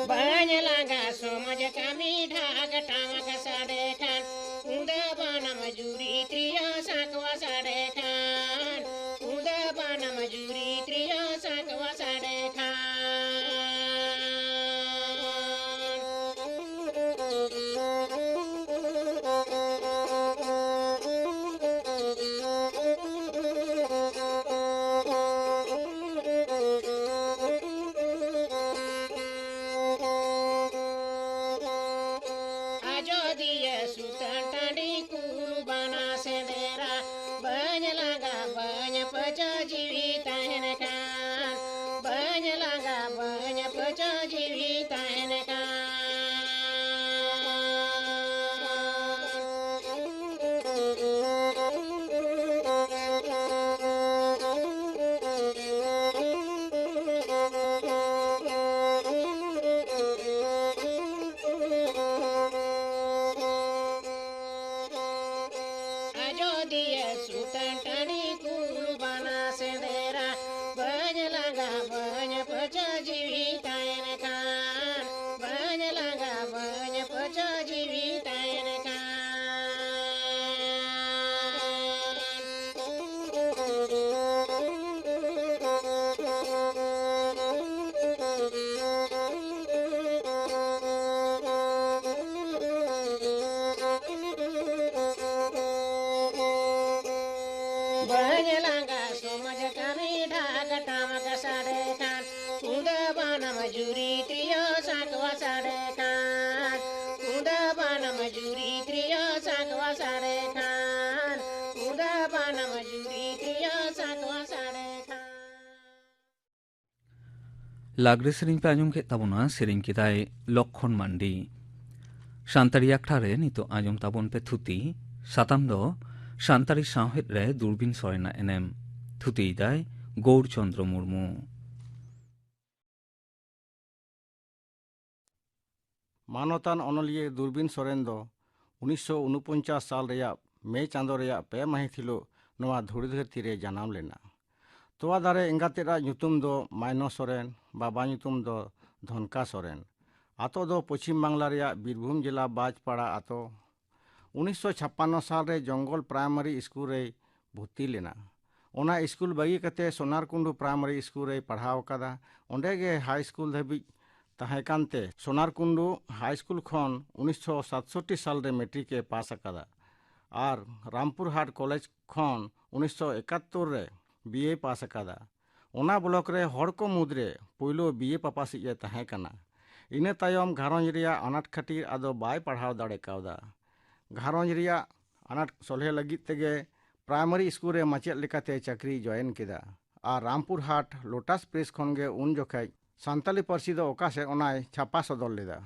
ᱵᱟᱹᱧ ᱞᱟᱸᱜᱟ ᱥᱚᱢᱚᱡᱽ ᱠᱟᱹᱢᱤ ᱰᱷᱟᱠ ᱴᱟᱢᱟᱠ ᱥᱟᱰᱮ ᱠᱷᱟᱱ, ᱩᱸᱫᱟᱹ ᱵᱟᱱᱟᱢ ᱡᱩᱨᱤ ᱛᱤᱨᱭᱳ ᱥᱟᱠᱣᱟ ᱥᱟᱰᱮ ᱠᱷᱟᱱ, ᱩᱸᱫᱟᱹ ᱵᱟᱱᱟᱢ ᱡᱩᱨᱤ ᱛᱤᱨᱭᱳ ᱥᱟᱠᱣᱟ ᱥᱟᱰᱮ ᱠᱷᱟᱱ᱾ ᱟᱡᱚᱫᱤᱭᱟᱹ ᱥᱩᱛᱟᱹᱱ ᱴᱟᱺᱰᱤ ᱠᱩᱞ ᱵᱟᱱᱟ ᱥᱮᱸᱫᱽᱨᱟ, ᱵᱟᱹᱧ ᱞᱟᱸᱜᱟ ᱵᱟᱹᱧ ᱯᱟᱹᱪᱟᱹ ᱡᱤᱣᱤ ᱛᱟᱦᱮᱱ ᱠᱷᱟᱱ, ᱵᱟᱹᱧ ᱞᱟᱸᱜᱟ ᱵᱟᱹᱧ ᱯᱟᱹᱪᱟᱹ ᱡᱤᱣᱤ ᱛᱟᱦᱮᱱ ᱠᱷᱟᱱ᱾ ᱟᱡᱚᱫᱤᱭᱟᱹ ᱥᱩᱛᱟᱹᱱ ᱴᱟᱺᱰᱤ ᱠᱩᱞ ᱵᱟᱱᱟ ᱥᱮᱸᱫᱽᱨᱟ, ᱵᱟᱹᱧ ᱞᱟᱸᱜᱟ ᱵᱟᱹᱧ ᱯᱟᱹᱪᱟᱹ ᱡᱤᱣᱤ ᱛᱟᱦᱮᱱ ᱠᱷᱟᱱ᱾ ᱞᱟᱜᱽᱲᱮ ᱥᱮᱨᱮᱧ ᱯᱮ ᱟᱸᱡᱚᱢ ᱠᱮᱫ ᱛᱟᱵᱚᱱᱟ᱾ ᱥᱮᱨᱮᱧ ᱠᱮᱫᱟᱭ ᱞᱚᱠᱠᱷᱚᱱ ᱢᱟᱱᱰᱤ᱾ ᱥᱟᱱᱛᱟᱲᱤ ᱟᱠᱷᱲᱟ ᱨᱮ ᱱᱤᱛᱚᱜ ᱟᱸᱡᱚᱢ ᱛᱟᱵᱚᱱ ᱯᱮ ᱛᱷᱩᱛᱤ᱾ ᱥᱟᱛᱟᱢ ᱫᱚ ᱥᱟᱱᱛᱟᱲᱤ ᱥᱟᱶᱦᱮᱫ ᱨᱮ ᱫᱩᱨᱵᱤᱱ ᱥᱚᱨᱮᱱᱟᱜ ᱮᱱᱮᱢ᱾ ᱛᱷᱩᱛᱤᱭᱮᱫᱟᱭ ᱜᱳᱣᱩᱨ ᱪᱚᱱᱫᱨᱚ ᱢᱩᱨᱢᱩ᱾ ᱢᱟᱱᱚᱛᱟᱱ ᱚᱱᱚᱞᱤᱭᱟᱹ ᱫᱩᱨᱵᱤᱱ ᱥᱚᱨᱮᱱ ᱫᱚ ᱩᱱᱤᱥᱥᱚ ᱩᱱᱩᱯᱚᱧᱪᱟᱥ ᱥᱟᱞ ᱨᱮᱭᱟᱜ ᱢᱮ ᱪᱟᱸᱫᱚ ᱨᱮᱭᱟᱜ ᱯᱮ ᱢᱟᱹᱦᱤᱛ ᱦᱤᱞᱳᱜ ᱱᱚᱣᱟ ᱫᱷᱩᱲᱤ ᱫᱷᱟᱹᱨᱛᱤ ᱨᱮ ᱡᱟᱱᱟᱢ ᱞᱮᱱᱟ᱾ ᱛᱚᱣᱟ ᱫᱟᱨᱮ ᱮᱸᱜᱟᱛᱮᱫ ᱟᱜ ᱧᱩᱛᱩᱢ ᱫᱚ ᱢᱟᱭᱱᱚ ᱥᱚᱨᱮᱱ, ᱵᱟᱵᱟ ᱧᱩᱛᱩᱢ ᱫᱚ ᱫᱷᱚᱱᱠᱟ ᱥᱚᱨᱮᱱ᱾ ᱟᱛᱳ ᱫᱚ ᱯᱚᱪᱷᱤᱢ ᱵᱟᱝᱞᱟ ᱨᱮᱭᱟᱜ ᱵᱤᱨᱵᱷᱩᱢ ᱡᱮᱞᱟ ᱵᱟᱡᱽᱯᱟᱲᱟ ᱟᱛᱳ᱾ ᱩᱱᱤᱥᱥᱚ ᱪᱷᱟᱯᱯᱟᱱᱱᱚ ᱥᱟᱞ ᱨᱮ ᱡᱚᱝᱜᱚᱞ ᱯᱨᱟᱭᱢᱟᱨᱤ ᱥᱠᱩᱞ ᱨᱮᱭ ᱵᱷᱚᱨᱛᱤ ᱞᱮᱱᱟ᱾ ᱚᱱᱟ ᱥᱠᱩᱞ ᱵᱟᱹᱜᱤ ᱠᱟᱛᱮ ᱥᱳᱱᱟᱨᱠᱩᱱᱰᱩ ᱯᱨᱟᱭᱢᱟᱨᱤ ᱥᱠᱩᱞ ᱨᱮᱭ ᱯᱟᱲᱦᱟᱣ ᱟᱠᱟᱫᱟ᱾ ᱚᱸᱰᱮ ᱜᱮ ᱦᱟᱭ ᱥᱠᱩᱞ ᱫᱷᱟᱹᱵᱤᱡ ᱛᱟᱦᱮᱸ ᱠᱟᱱᱛᱮ ᱥᱳᱱᱟᱨᱠᱩᱱᱰᱩ ᱦᱟᱭ ᱥᱠᱩᱞ ᱠᱷᱚᱱ ᱩᱱᱤᱥᱥᱚ ᱥᱟᱛᱥᱚᱴᱴᱤ ᱥᱟᱞ ᱨᱮ ᱢᱮᱴᱨᱤᱠ ᱮ ᱯᱟᱥ ᱟᱠᱟᱫᱟ ᱟᱨ ᱨᱟᱢᱯᱩᱨᱦᱟᱴ ᱠᱚᱞᱮᱡᱽ ᱠᱷᱚᱱ ᱩᱱᱤᱥᱥᱚ ᱮᱠᱟᱛᱛᱳᱨ ᱨᱮ ᱵᱤ ᱮ ᱯᱟᱥ ᱟᱠᱟᱫᱟ᱾ ᱚᱱᱟ ᱵᱞᱚᱠ ᱨᱮ ᱦᱚᱲ ᱠᱚ ᱢᱩᱫᱽᱨᱮ ᱯᱳᱭᱞᱳ ᱵᱤ ᱮ ᱯᱟᱯᱟᱥᱤᱡ ᱮ ᱛᱟᱦᱮᱸ ᱠᱟᱱᱟ᱾ ᱤᱱᱟᱹ ᱛᱟᱭᱚᱢ ᱜᱷᱟᱨᱚᱸᱡᱽ ᱨᱮᱭᱟᱜ ᱟᱱᱟᱴ ᱠᱷᱟᱹᱛᱤᱨ ᱟᱫᱚ ᱵᱟᱭ ᱯᱟᱲᱦᱟᱣ ᱫᱟᱲᱮ ᱠᱟᱣᱫᱟ᱾ ᱜᱷᱟᱨᱚᱸᱡᱽ ᱨᱮᱭᱟᱜ ᱟᱱᱟᱴ ᱥᱚᱞᱦᱮ ᱞᱟᱹᱜᱤᱫ ᱛᱮᱜᱮ ᱯᱨᱟᱭᱢᱟᱨᱤ ᱥᱠᱩᱞ ᱨᱮ ᱢᱟᱪᱮᱫ ᱞᱮᱠᱟᱛᱮ ᱪᱟᱹᱠᱨᱤᱭ ᱡᱚᱭᱮᱱ ᱠᱮᱫᱟ ᱟᱨ ᱨᱟᱢᱯᱩᱨᱦᱟᱴ ᱞᱳᱴᱟᱥ ᱯᱨᱮᱥ ᱠᱷᱚᱱ ᱜᱮ ᱩᱱ ᱡᱚᱠᱷᱮᱡ ᱥᱟᱱᱛᱟᱞᱤ ᱯᱟᱹᱨᱥᱤ ᱫᱚ ᱚᱠᱟ ᱥᱮᱫ ᱚᱱᱟᱭ ᱪᱷᱟᱯᱟ ᱥᱚᱫᱚᱨ ᱞᱮᱫᱟ᱾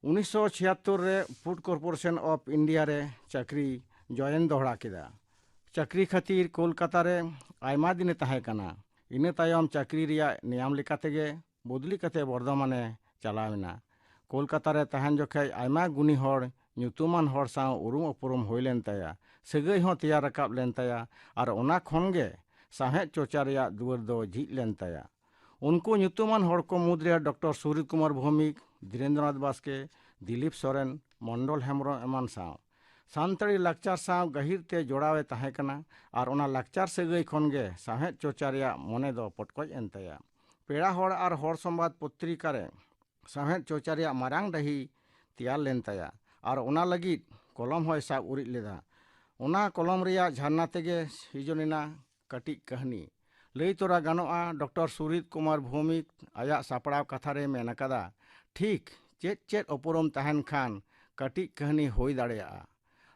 ᱩᱱᱤᱥᱥᱚ ᱪᱷᱤᱭᱟᱛᱛᱳᱨ ᱨᱮ ᱯᱷᱩᱰ ᱠᱚᱨᱯᱳᱨᱮᱥᱚᱱ ᱚᱯᱷ ᱤᱱᱰᱤᱭᱟ ᱨᱮ ᱪᱟᱹᱠᱨᱤ ᱡᱚᱭᱮᱱ ᱫᱚᱦᱲᱟ ᱠᱮᱫᱟ᱾ ᱪᱟᱹᱠᱨᱤ ᱠᱷᱟᱹᱛᱤᱨ ᱠᱳᱞᱠᱟᱛᱟ ᱨᱮ ᱟᱭᱢᱟ ᱫᱤᱱᱮ ᱛᱟᱦᱮᱸ ᱠᱟᱱᱟ᱾ ᱤᱱᱟᱹ ᱛᱟᱭᱚᱢ ᱪᱟᱹᱠᱨᱤ ᱨᱮᱭᱟᱜ ᱱᱮᱭᱟᱢ ᱞᱮᱠᱟ ᱛᱮᱜᱮ ᱵᱚᱫᱞᱤ ᱠᱟᱛᱮ ᱵᱚᱨᱫᱷᱚᱢᱟᱱᱮ ᱪᱟᱞᱟᱣ ᱮᱱᱟ᱾ ᱠᱳᱞᱠᱟᱛᱟ ᱨᱮ ᱛᱟᱦᱮᱱ ᱡᱚᱠᱷᱮᱡ ᱟᱭᱢᱟ ᱜᱩᱱᱤ ᱦᱚᱲ, ᱧᱩᱛᱩᱢᱟᱱ ᱦᱚᱲ ᱥᱟᱶ ᱩᱨᱩᱢ ᱩᱯᱨᱩᱢ ᱦᱩᱭ ᱞᱮᱱ ᱛᱟᱭᱟ᱾ ᱥᱟᱹᱜᱟᱹᱭ ᱦᱚᱸ ᱛᱮᱭᱟᱨ ᱨᱟᱠᱟᱵ ᱞᱮᱱ ᱛᱟᱭᱟ ᱟᱨ ᱚᱱᱟ ᱠᱷᱚᱱ ᱜᱮ ᱥᱟᱶᱦᱮᱫ ᱪᱚᱨᱪᱟ ᱨᱮᱭᱟᱜ ᱫᱩᱣᱟᱹᱨ ᱫᱚ ᱡᱷᱤᱡ ᱞᱮᱱ ᱛᱟᱭᱟ᱾ ᱩᱱᱠᱩ ᱧᱩᱛᱩᱢᱟᱱ ᱦᱚᱲ ᱠᱚ ᱢᱩᱫᱽᱨᱮ ᱰᱚᱠᱴᱚᱨ ᱥᱩᱨᱡᱤᱛ ᱠᱩᱢᱟᱨ ᱵᱷᱳᱣᱢᱤᱠ, ᱫᱷᱤᱨᱮᱱᱫᱨᱚᱱᱟᱛᱷ ᱵᱟᱥᱠᱮ, ᱫᱤᱞᱤᱯ ᱥᱚᱨᱮᱱ, ᱢᱚᱱᱰᱚᱞ ᱦᱮᱢᱵᱨᱚᱢ ᱮᱢᱟᱱ ᱥᱟᱶ ᱥᱟᱱᱛᱟᱲᱤ ᱞᱟᱠᱪᱟᱨ ᱥᱟᱶ ᱜᱟᱹᱦᱤᱨ ᱛᱮ ᱡᱚᱲᱟᱣ ᱮ ᱛᱟᱦᱮᱸ ᱠᱟᱱᱟ ᱟᱨ ᱚᱱᱟ ᱞᱟᱠᱪᱟᱨ ᱥᱟᱹᱜᱟᱹᱭ ᱠᱷᱚᱱ ᱜᱮ ᱥᱟᱶᱦᱮᱫ ᱪᱚᱨᱪᱟ ᱨᱮᱭᱟᱜ ᱢᱚᱱᱮ ᱫᱚ ᱯᱚᱴᱠᱚᱡ ᱮᱱ ᱛᱟᱭᱟ᱾ ᱯᱮᱲᱟ ᱦᱚᱲ ᱟᱨ ᱦᱚᱲ ᱥᱚᱢᱵᱟᱫ ᱯᱚᱛᱨᱤᱠᱟ ᱨᱮ ᱥᱟᱶᱦᱮᱫ ᱪᱚᱨᱪᱟ ᱨᱮᱭᱟᱜ ᱢᱟᱨᱟᱝ ᱰᱟᱹᱦᱤ ᱛᱮᱭᱟᱨ ᱞᱮᱱ ᱛᱟᱭᱟ ᱟᱨ ᱚᱱᱟ ᱞᱟᱹᱜᱤᱫ ᱠᱚᱞᱚᱢ ᱦᱚᱸᱭ ᱥᱟᱵ ᱩᱨᱤᱡ ᱞᱮᱫᱟ᱾ ᱚᱱᱟ ᱠᱚᱞᱚᱢ ᱨᱮᱭᱟᱜ ᱡᱷᱟᱨᱱᱟ ᱛᱮᱜᱮ ᱥᱤᱨᱡᱚᱱ ᱮᱱᱟ ᱠᱟᱹᱴᱤᱡ ᱠᱟᱹᱦᱱᱤ᱾ ᱞᱟᱹᱭ ᱛᱚᱨᱟ ᱜᱟᱱᱚᱜᱼᱟ, ᱰᱚᱠᱴᱚᱨ ᱥᱩᱨᱡᱤᱛ ᱠᱩᱢᱟᱨ ᱵᱷᱳᱣᱢᱤᱠ ᱟᱭᱟᱜ ᱥᱟᱯᱲᱟᱣ ᱠᱟᱛᱷᱟ ᱨᱮ ᱢᱮᱱ ᱟᱠᱟᱫᱟ, ᱴᱷᱤᱠ ᱪᱮᱫ ᱪᱮᱫ ᱩᱯᱨᱩᱢ ᱛᱟᱦᱮᱱ ᱠᱷᱟᱱ ᱠᱟᱹᱴᱤᱡ ᱠᱟᱹᱦᱱᱤ ᱦᱩᱭ ᱫᱟᱲᱮᱭᱟᱜᱼᱟ᱾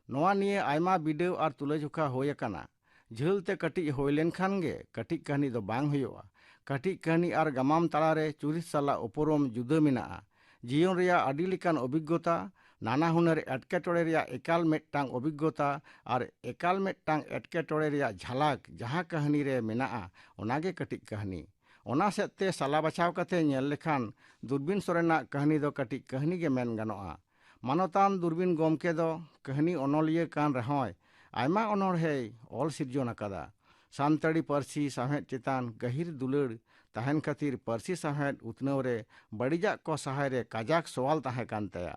ᱱᱚᱣᱟ ᱱᱤᱭᱮ ᱟᱭᱢᱟ ᱵᱤᱰᱟᱹᱣ ᱟᱨ ᱛᱩᱞᱟᱹᱡᱚᱠᱷᱟ ᱦᱩᱭ ᱟᱠᱟᱱᱟ᱾ ᱡᱷᱟᱹᱞ ᱛᱮ ᱠᱟᱹᱴᱤᱡ ᱦᱩᱭ ᱞᱮᱱᱠᱷᱟᱱ ᱜᱮ ᱠᱟᱹᱴᱤᱡ ᱠᱟᱹᱦᱱᱤ ᱫᱚ ᱵᱟᱝ ᱦᱩᱭᱩᱜᱼᱟ᱾ ᱠᱟᱹᱴᱤᱡ ᱠᱟᱹᱦᱱᱤ ᱟᱨ ᱜᱟᱢᱟᱢ ᱛᱟᱞᱟᱨᱮ ᱪᱩᱨᱤᱛ ᱥᱟᱞᱟᱜ ᱩᱯᱨᱩᱢ ᱡᱩᱫᱟᱹ ᱢᱮᱱᱟᱜᱼᱟ᱾ ᱡᱤᱭᱚᱱ ᱨᱮᱭᱟᱜ ᱟᱹᱰᱤ ᱞᱮᱠᱟᱱ ᱚᱵᱷᱤᱜᱽᱜᱚᱛᱟ, ᱱᱟᱱᱟ ᱦᱩᱱᱟᱹᱨ ᱮᱴᱠᱮᱴᱚᱬᱮ ᱨᱮᱭᱟᱜ ᱮᱠᱟᱞ ᱢᱤᱫᱴᱟᱝ ᱚᱵᱷᱤᱜᱽᱜᱚᱛᱟ ᱟᱨ ᱮᱠᱟᱞ ᱢᱤᱫᱴᱟᱝ ᱮᱴᱠᱮᱴᱚᱬᱮ ᱨᱮᱭᱟᱜ ᱡᱷᱟᱞᱟᱠ ᱡᱟᱦᱟᱸ ᱠᱟᱹᱦᱱᱤ ᱨᱮ ᱢᱮᱱᱟᱜᱼᱟ, ᱚᱱᱟᱜᱮ ᱠᱟᱹᱴᱤᱡ ᱠᱟᱹᱦᱱᱤ᱾ ᱚᱱᱟ ᱥᱮᱫ ᱛᱮ ᱥᱟᱞᱟ ᱵᱟᱪᱷᱟᱣ ᱠᱟᱛᱮ ᱧᱮᱞ ᱞᱮᱠᱷᱟᱱ ᱫᱩᱨᱵᱤᱱ ᱥᱚᱨᱮᱱᱟᱜ ᱠᱟᱹᱦᱱᱤ ᱫᱚ ᱠᱟᱹᱴᱤᱡ ᱠᱟᱹᱦᱱᱤ ᱜᱮ ᱢᱮᱱ ᱜᱟᱱᱚᱜᱼᱟ᱾ ᱢᱟᱱᱚᱛᱟᱱ ᱫᱩᱨᱵᱤᱱ ᱜᱚᱢᱠᱮ ᱫᱚ ᱠᱟᱹᱦᱱᱤ ᱚᱱᱚᱞᱤᱭᱟᱹ ᱠᱟᱱ ᱨᱮᱦᱚᱸᱭ ᱟᱭᱢᱟ ᱚᱱᱚᱬᱦᱮᱭ ᱚᱞ ᱥᱤᱨᱡᱚᱱ ᱟᱠᱟᱫᱟ᱾ ᱥᱟᱱᱛᱟᱲᱤ ᱯᱟᱹᱨᱥᱤ ᱥᱟᱶᱦᱮᱫ ᱪᱮᱛᱟᱱ ᱜᱟᱹᱦᱤᱨ ᱫᱩᱞᱟᱹᱲ ᱛᱟᱦᱮᱱ ᱠᱷᱟᱹᱛᱤᱨ ᱯᱟᱹᱨᱥᱤ ᱥᱟᱶᱦᱮᱫ ᱩᱛᱱᱟᱹᱣ ᱨᱮ ᱵᱟᱹᱲᱤᱡᱟᱜ ᱠᱚ ᱥᱟᱦᱟᱭ ᱨᱮ ᱠᱟᱡᱟᱠ ᱥᱚᱣᱟᱞ ᱛᱟᱦᱮᱸ ᱠᱟᱱ ᱛᱟᱭᱟ᱾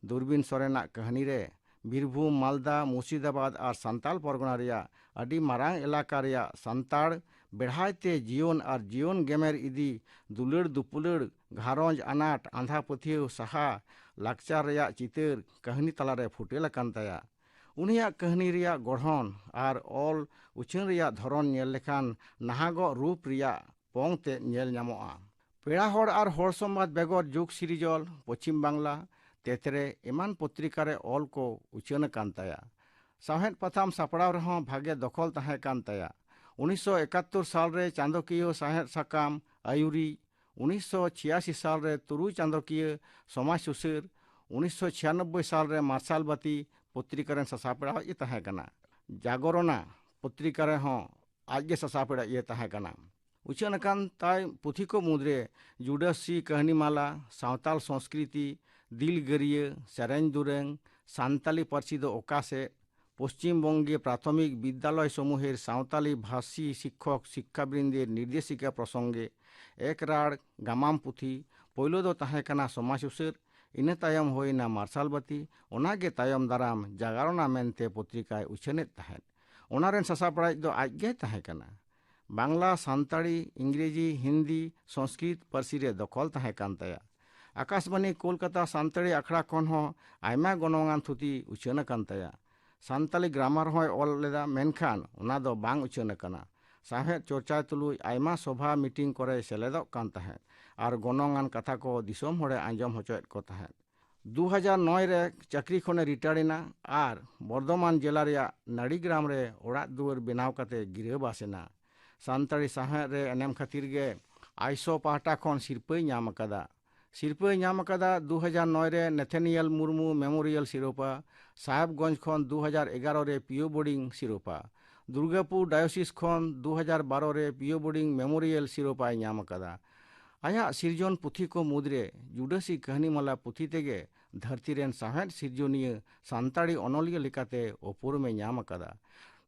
ᱫᱩᱨᱵᱤᱱ ᱥᱚᱨᱮᱱᱟᱜ ᱠᱟᱹᱦᱱᱤ ᱨᱮ ᱵᱤᱨᱵᱷᱩᱢ, ᱢᱟᱞᱫᱟ, ᱢᱩᱨᱥᱤᱫᱟᱵᱟᱫᱽ ᱟᱨ ᱥᱟᱱᱛᱟᱞ ᱯᱚᱨᱜᱚᱱᱟ ᱨᱮᱭᱟᱜ ᱟᱹᱰᱤ ᱢᱟᱨᱟᱝ ᱮᱞᱟᱠᱟ ᱨᱮᱭᱟᱜ ᱥᱟᱱᱛᱟᱲ ᱵᱮᱲᱦᱟᱭ ᱛᱮ ᱡᱤᱭᱚᱱ ᱟᱨ ᱡᱤᱭᱚᱱ ᱜᱮᱢᱮᱨ ᱤᱫᱤ, ᱫᱩᱞᱟᱹᱲ ᱫᱩᱯᱩᱞᱟᱹᱲ, ᱜᱷᱟᱨᱚᱸᱡᱽ ᱟᱱᱟᱴ, ᱟᱸᱫᱷᱟ ᱯᱟᱹᱛᱭᱟᱹᱣ ᱥᱟᱦᱟ, ᱞᱟᱠᱪᱟᱨ ᱨᱮᱭᱟᱜ ᱪᱤᱛᱟᱹᱨ ᱠᱟᱹᱦᱱᱤ ᱛᱟᱞᱟᱨᱮ ᱯᱷᱩᱴᱮᱞ ᱟᱠᱟᱱ ᱛᱟᱭᱟ᱾ ᱩᱱᱤᱭᱟᱜ ᱠᱟᱹᱦᱱᱤ ᱨᱮᱭᱟᱜ ᱜᱚᱲᱦᱚᱱ ᱟᱨ ᱚᱞ ᱩᱪᱷᱟᱹᱱ ᱨᱮᱭᱟᱜ ᱫᱷᱚᱨᱚᱱ ᱧᱮᱞ ᱞᱮᱠᱷᱟᱱ ᱱᱟᱦᱟᱜᱚᱜ ᱨᱩᱯ ᱨᱮᱭᱟᱜ ᱯᱚᱝ ᱛᱮᱫ ᱧᱮᱞ ᱧᱟᱢᱚᱜᱼᱟ᱾ ᱯᱮᱲᱟ ᱦᱚᱲ ᱟᱨ ᱦᱚᱲ ᱥᱚᱢᱵᱟᱫ ᱵᱮᱜᱚᱨ ᱡᱩᱜᱽ ᱥᱤᱨᱤᱡᱚᱞ, ᱯᱚᱪᱷᱤᱢ ᱵᱟᱝᱞᱟ, ᱛᱮᱛᱨᱮ ᱮᱢᱟᱱ ᱯᱚᱛᱨᱤᱠᱟ ᱨᱮ ᱚᱞ ᱠᱚ ᱩᱪᱷᱟᱹᱱ ᱟᱠᱟᱱ ᱛᱟᱭᱟ᱾ ᱥᱟᱶᱦᱮᱫ ᱯᱟᱛᱷᱟᱢ ᱥᱟᱯᱲᱟᱣ ᱨᱮᱦᱚᱸ ᱵᱷᱟᱜᱮ ᱫᱚᱠᱷᱚᱞ ᱛᱟᱦᱮᱸ ᱠᱟᱱ ᱛᱟᱭᱟ᱾ ᱩᱱᱤᱥᱥᱚ ᱮᱠᱟᱛᱛᱳᱨ ᱥᱟᱞ ᱨᱮ ᱪᱟᱸᱫᱚᱠᱤᱭᱟᱹ ᱥᱟᱶᱦᱮᱫ ᱥᱟᱠᱟᱢ ᱟᱹᱭᱩᱨᱤ, ᱩᱱᱤᱥᱥᱚ ᱪᱷᱤᱭᱟᱥᱤ ᱥᱟᱞ ᱨᱮ ᱛᱩᱨᱩᱭ ᱪᱟᱸᱫᱚᱠᱤᱭᱟᱹ ᱥᱚᱢᱟᱡᱽ ᱥᱩᱥᱟᱹᱨ, ᱩᱱᱤᱥᱥᱚ ᱪᱷᱤᱭᱟᱱᱚᱵᱵᱳᱭ ᱥᱟᱞ ᱨᱮ ᱢᱟᱨᱥᱟᱞ ᱵᱟᱹᱛᱤ ᱯᱚᱛᱨᱤᱠᱟ ᱨᱮᱱ ᱥᱟᱥᱟᱯᱲᱟᱣᱤᱡ ᱮ ᱛᱟᱦᱮᱸ ᱠᱟᱱᱟ᱾ ᱡᱟᱜᱚᱨᱚᱱᱟ ᱯᱚᱛᱨᱤᱠᱟ ᱨᱮᱦᱚᱸ ᱟᱡ ᱜᱮ ᱥᱟᱥᱟᱯᱲᱟᱣᱤᱡ ᱮ ᱛᱟᱦᱮᱸ ᱠᱟᱱᱟ᱾ ᱩᱪᱷᱟᱹᱱ ᱟᱠᱟᱱ ᱛᱟᱭ ᱯᱩᱛᱷᱤ ᱠᱚ ᱢᱩᱫᱽᱨᱮ ᱡᱩᱰᱟᱹᱥᱤ ᱠᱟᱹᱦᱱᱤ ᱢᱟᱞᱟ, ᱥᱟᱶᱛᱟᱞ ᱥᱚᱝᱥᱠᱨᱤᱛᱤ, ᱫᱤᱞᱜᱟᱹᱨᱤᱭᱟᱹ, ᱥᱮᱨᱮᱧ ᱫᱩᱨᱟᱹᱝ, ᱥᱟᱱᱛᱟᱞᱤ ᱯᱟᱹᱨᱥᱤ ᱫᱚ ᱚᱠᱟ ᱥᱮᱫ, ᱯᱚᱥᱪᱤᱢ ᱵᱚᱝᱜᱮ ᱯᱨᱟᱛᱷᱚᱢᱤᱠ ᱵᱤᱫᱽᱫᱟᱞᱚᱭ ᱥᱚᱢᱩᱦᱮᱨ ᱥᱟᱶᱛᱟᱞᱤ ᱵᱷᱟᱥᱤ ᱥᱤᱠᱠᱷᱚᱠ ᱥᱤᱠᱠᱷᱟᱵᱨᱤᱱᱫᱮᱨ ᱱᱤᱨᱫᱮᱥᱤᱠᱟ ᱯᱨᱚᱥᱚᱝᱜᱮ ᱮᱠ ᱨᱟᱲ ᱜᱟᱢᱟᱢ ᱯᱩᱛᱷᱤ, ᱯᱳᱭᱞᱳ ᱫᱚ ᱛᱟᱦᱮᱸ ᱠᱟᱱᱟ ᱥᱚᱢᱟᱡᱽ ᱥᱩᱥᱟᱹᱨ, ᱤᱱᱟᱹ ᱛᱟᱭᱚᱢ ᱦᱩᱭᱱᱟ ᱢᱟᱨᱥᱟᱞ ᱵᱟᱹᱛᱤ, ᱚᱱᱟᱜᱮ ᱛᱟᱭᱚᱢ ᱫᱟᱨᱟᱢ ᱡᱟᱜᱟᱨᱚᱱᱟ ᱢᱮᱱᱛᱮ ᱯᱚᱛᱨᱤᱠᱟᱭ ᱩᱪᱷᱟᱹᱱᱮᱫ ᱛᱟᱦᱮᱸᱫ᱾ ᱚᱱᱟ ᱨᱮᱱ ᱥᱟᱥᱟᱯᱲᱟᱣᱤᱡ ᱫᱚ ᱟᱡ ᱜᱮᱭ ᱛᱟᱦᱮᱸ ᱠᱟᱱᱟ᱾ ᱵᱟᱝᱞᱟ, ᱥᱟᱱᱛᱟᱲᱤ, ᱤᱝᱨᱮᱡᱤ, ᱦᱤᱱᱫᱤ, ᱥᱚᱝᱥᱠᱨᱤᱛ ᱯᱟᱹᱨᱥᱤ ᱨᱮ ᱫᱚᱠᱷᱚᱞ ᱛᱟᱦᱮᱸ ᱠᱟᱱ ᱛᱟᱭᱟ᱾ ᱟᱠᱟᱥᱵᱟᱱᱤ ᱠᱳᱞᱠᱟᱛᱟ ᱥᱟᱱᱛᱟᱲᱤ ᱟᱠᱷᱲᱟ ᱠᱷᱚᱱ ᱦᱚᱸ ᱟᱭᱢᱟ ᱜᱚᱱᱚᱝᱟᱱ ᱛᱷᱩᱛᱤ ᱩᱪᱷᱟᱹᱱ ᱟᱠᱟᱱ ᱛᱟᱭᱟ᱾ ᱥᱟᱱᱛᱟᱲᱤ ᱜᱨᱟᱢᱟᱨ ᱦᱚᱸᱭ ᱚᱞ ᱞᱮᱫᱟ, ᱢᱮᱱᱠᱷᱟᱱ ᱚᱱᱟ ᱫᱚ ᱵᱟᱝ ᱩᱪᱷᱟᱹᱱ ᱟᱠᱟᱱᱟ᱾ ᱥᱟᱶᱦᱮᱫ ᱪᱚᱨᱪᱟᱭ ᱛᱩᱞᱩᱡ ᱟᱭᱢᱟ ᱥᱚᱵᱷᱟ ᱢᱤᱴᱤᱝ ᱠᱚᱨᱮᱭ ᱥᱮᱞᱮᱫᱚᱜ ᱠᱟᱱ ᱛᱟᱦᱮᱸᱫ ᱟᱨ ᱜᱚᱱᱚᱝᱟᱱ ᱠᱟᱛᱷᱟ ᱠᱚ ᱫᱤᱥᱚᱢ ᱦᱚᱲᱮ ᱟᱸᱡᱚᱢ ᱦᱚᱪᱚᱭᱮᱫ ᱠᱚ ᱛᱟᱦᱮᱸᱫ᱾ ᱫᱩ ᱦᱟᱡᱟᱨ ᱱᱚᱭ ᱨᱮ ᱪᱟᱹᱠᱨᱤ ᱠᱷᱚᱱᱮ ᱨᱤᱴᱟᱨ ᱮᱱᱟ ᱟᱨ ᱵᱚᱨᱫᱷᱚᱢᱟᱱ ᱡᱮᱞᱟ ᱨᱮᱭᱟᱜ ᱱᱟᱲᱤᱜᱨᱟᱢ ᱨᱮ ᱚᱲᱟᱜ ᱫᱩᱣᱟᱹᱨ ᱵᱮᱱᱟᱣ ᱠᱟᱛᱮ ᱜᱤᱨᱟᱹᱵᱟᱥ ᱮᱱᱟ᱾ ᱥᱟᱱᱛᱟᱲᱤ ᱥᱟᱶᱦᱮᱫ ᱨᱮ ᱮᱱᱮᱢ ᱠᱷᱟᱹᱛᱤᱨ ᱜᱮ ᱟᱭᱥᱚ ᱯᱟᱦᱴᱟ ᱠᱷᱚᱱ ᱥᱤᱨᱯᱟᱹᱭ ᱧᱟᱢ ᱟᱠᱟᱫᱟ᱾ ᱥᱤᱨᱯᱟᱹᱭ ᱧᱟᱢ ᱟᱠᱟᱫᱟ ᱫᱩ ᱦᱟᱡᱟᱨ ᱱᱚᱭ ᱨᱮ ᱱᱮᱛᱷᱮᱱᱤᱭᱮᱞ ᱢᱩᱨᱢᱩ ᱢᱮᱢᱳᱨᱤᱭᱟᱞ ᱥᱤᱨᱳᱯᱟ, ᱥᱟᱦᱮᱵᱽᱜᱚᱸᱡᱽ ᱠᱷᱚᱱ ᱫᱩ ᱦᱟᱡᱟᱨ ᱮᱜᱟᱨᱚ ᱨᱮ ᱯᱤᱭᱳ ᱵᱳᱨᱰᱤᱝ ᱥᱤᱨᱳᱯᱟ, ᱫᱩᱨᱜᱟᱯᱩᱨ ᱰᱟᱭᱳᱥᱤᱥ ᱠᱷᱚᱱ ᱫᱩ ᱦᱟᱡᱟᱨ ᱵᱟᱨᱚ ᱨᱮ ᱯᱤᱭᱳ ᱵᱳᱨᱰᱤᱝ ᱢᱮᱢᱳᱨᱤᱭᱟᱞ ᱥᱤᱨᱳᱯᱟᱭ ᱧᱟᱢ ᱟᱠᱟᱫᱟ᱾ ᱟᱭᱟᱜ ᱥᱤᱨᱡᱚᱱ ᱯᱩᱛᱷᱤ ᱠᱚ ᱢᱩᱫᱽᱨᱮ ᱡᱩᱰᱟᱹᱥᱤ ᱠᱟᱹᱦᱱᱤ ᱢᱟᱞᱟ ᱯᱩᱛᱷᱤ ᱛᱮᱜᱮ ᱫᱷᱟᱹᱨᱛᱤ ᱨᱮᱱ ᱥᱟᱶᱦᱮᱫ ᱥᱤᱨᱡᱚᱱᱤᱭᱟᱹ ᱥᱟᱱᱛᱟᱲᱤ ᱚᱱᱚᱞᱤᱭᱟᱹ ᱞᱮᱠᱟᱛᱮ ᱩᱯᱨᱩᱢᱮ ᱧᱟᱢ ᱟᱠᱟᱫᱟ᱾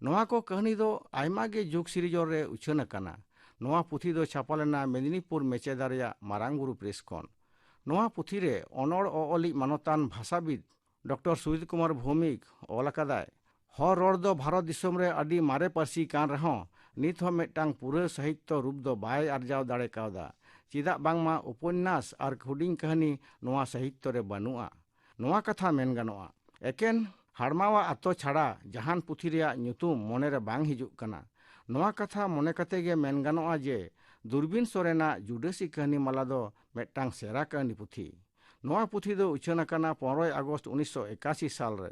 ᱱᱚᱣᱟ ᱠᱚ ᱠᱟᱹᱦᱱᱤ ᱫᱚ ᱟᱭᱢᱟ ᱜᱮ ᱡᱩᱜᱽ ᱥᱤᱨᱡᱚᱱ ᱨᱮ ᱩᱪᱷᱟᱹᱱ ᱟᱠᱟᱱᱟ᱾ ᱱᱚᱣᱟ ᱯᱩᱛᱷᱤ ᱫᱚ ᱪᱷᱟᱯᱟ ᱞᱮᱱᱟ ᱢᱮᱫᱤᱱᱤᱯᱩᱨ ᱢᱮᱪᱮᱫᱟ ᱨᱮᱭᱟᱜ ᱢᱟᱨᱟᱝ ᱵᱩᱨᱩ ᱯᱨᱮᱥ ᱠᱷᱚᱱ᱾ ᱱᱚᱣᱟ ᱯᱩᱛᱷᱤ ᱨᱮ ᱚᱱᱚᱲ ᱚᱚᱞᱤᱡ ᱢᱟᱱᱚᱛᱟᱱ ᱵᱷᱟᱥᱟᱵᱤᱫ ᱰᱚᱠᱴᱚᱨ ᱥᱩᱡᱤᱛ ᱠᱩᱢᱟᱨ ᱵᱷᱳᱣᱢᱤᱠ ᱚᱞ ᱟᱠᱟᱫᱟᱭ, ᱦᱚᱲ ᱨᱚᱲ ᱫᱚ ᱵᱷᱟᱨᱚᱛ ᱫᱤᱥᱚᱢ ᱨᱮ ᱟᱹᱰᱤ ᱢᱟᱨᱮ ᱯᱟᱹᱨᱥᱤ ᱠᱟᱱ ᱨᱮᱦᱚᱸ, ᱱᱤᱛ ᱦᱚᱸ ᱢᱤᱫᱴᱟᱝ ᱯᱩᱨᱟᱹ ᱥᱟᱦᱤᱛᱭᱚ ᱨᱩᱯ ᱫᱚ ᱵᱟᱭ ᱟᱨᱡᱟᱣ ᱫᱟᱲᱮ ᱠᱟᱣᱫᱟ᱾ ᱪᱮᱫᱟᱜ ᱵᱟᱝᱢᱟ ᱩᱯᱚᱱᱱᱟᱥ ᱟᱨ ᱦᱩᱰᱤᱧ ᱠᱟᱹᱦᱱᱤ ᱱᱚᱣᱟ ᱥᱟᱦᱤᱛᱭᱚ ᱨᱮ ᱵᱟᱹᱱᱩᱜᱼᱟ᱾ ᱱᱚᱣᱟ ᱠᱟᱛᱷᱟ ᱢᱮᱱ ᱜᱟᱱᱚᱜᱼᱟ, ᱮᱠᱮᱱ ᱦᱟᱲᱢᱟᱣᱟᱜ ᱟᱛᱚ ᱪᱷᱟᱲᱟ ᱡᱟᱦᱟᱱ ᱯᱩᱛᱷᱤ ᱨᱮᱭᱟᱜ ᱧᱩᱛᱩᱢ ᱢᱚᱱᱮᱨᱮ ᱵᱟᱝ ᱦᱤᱡᱩᱜ ᱠᱟᱱᱟ᱾ ᱱᱚᱣᱟ ᱠᱟᱛᱷᱟ ᱢᱚᱱᱮ ᱠᱟᱛᱮ ᱜᱮ ᱢᱮᱱ ᱜᱟᱱᱚᱜᱼᱟ ᱡᱮ ᱫᱩᱨᱵᱤᱱ ᱥᱚᱨᱮᱱᱟᱜ ᱡᱩᱰᱟᱹᱥᱤ ᱠᱟᱹᱦᱱᱤ ᱢᱟᱞᱟ ᱫᱚ ᱢᱤᱫᱴᱟᱝ ᱥᱮᱨᱟ ᱠᱟᱹᱦᱱᱤ ᱯᱩᱛᱷᱤ᱾ ᱱᱚᱣᱟ ᱯᱩᱛᱷᱤ ᱫᱚ ᱩᱪᱷᱟᱹᱱ ᱟᱠᱟᱱᱟ ᱯᱚᱱᱨᱚᱭ ᱟᱜᱚᱥᱴ ᱩᱱᱤᱥᱥᱚ ᱮᱠᱟᱥᱤ ᱥᱟᱞ ᱨᱮ᱾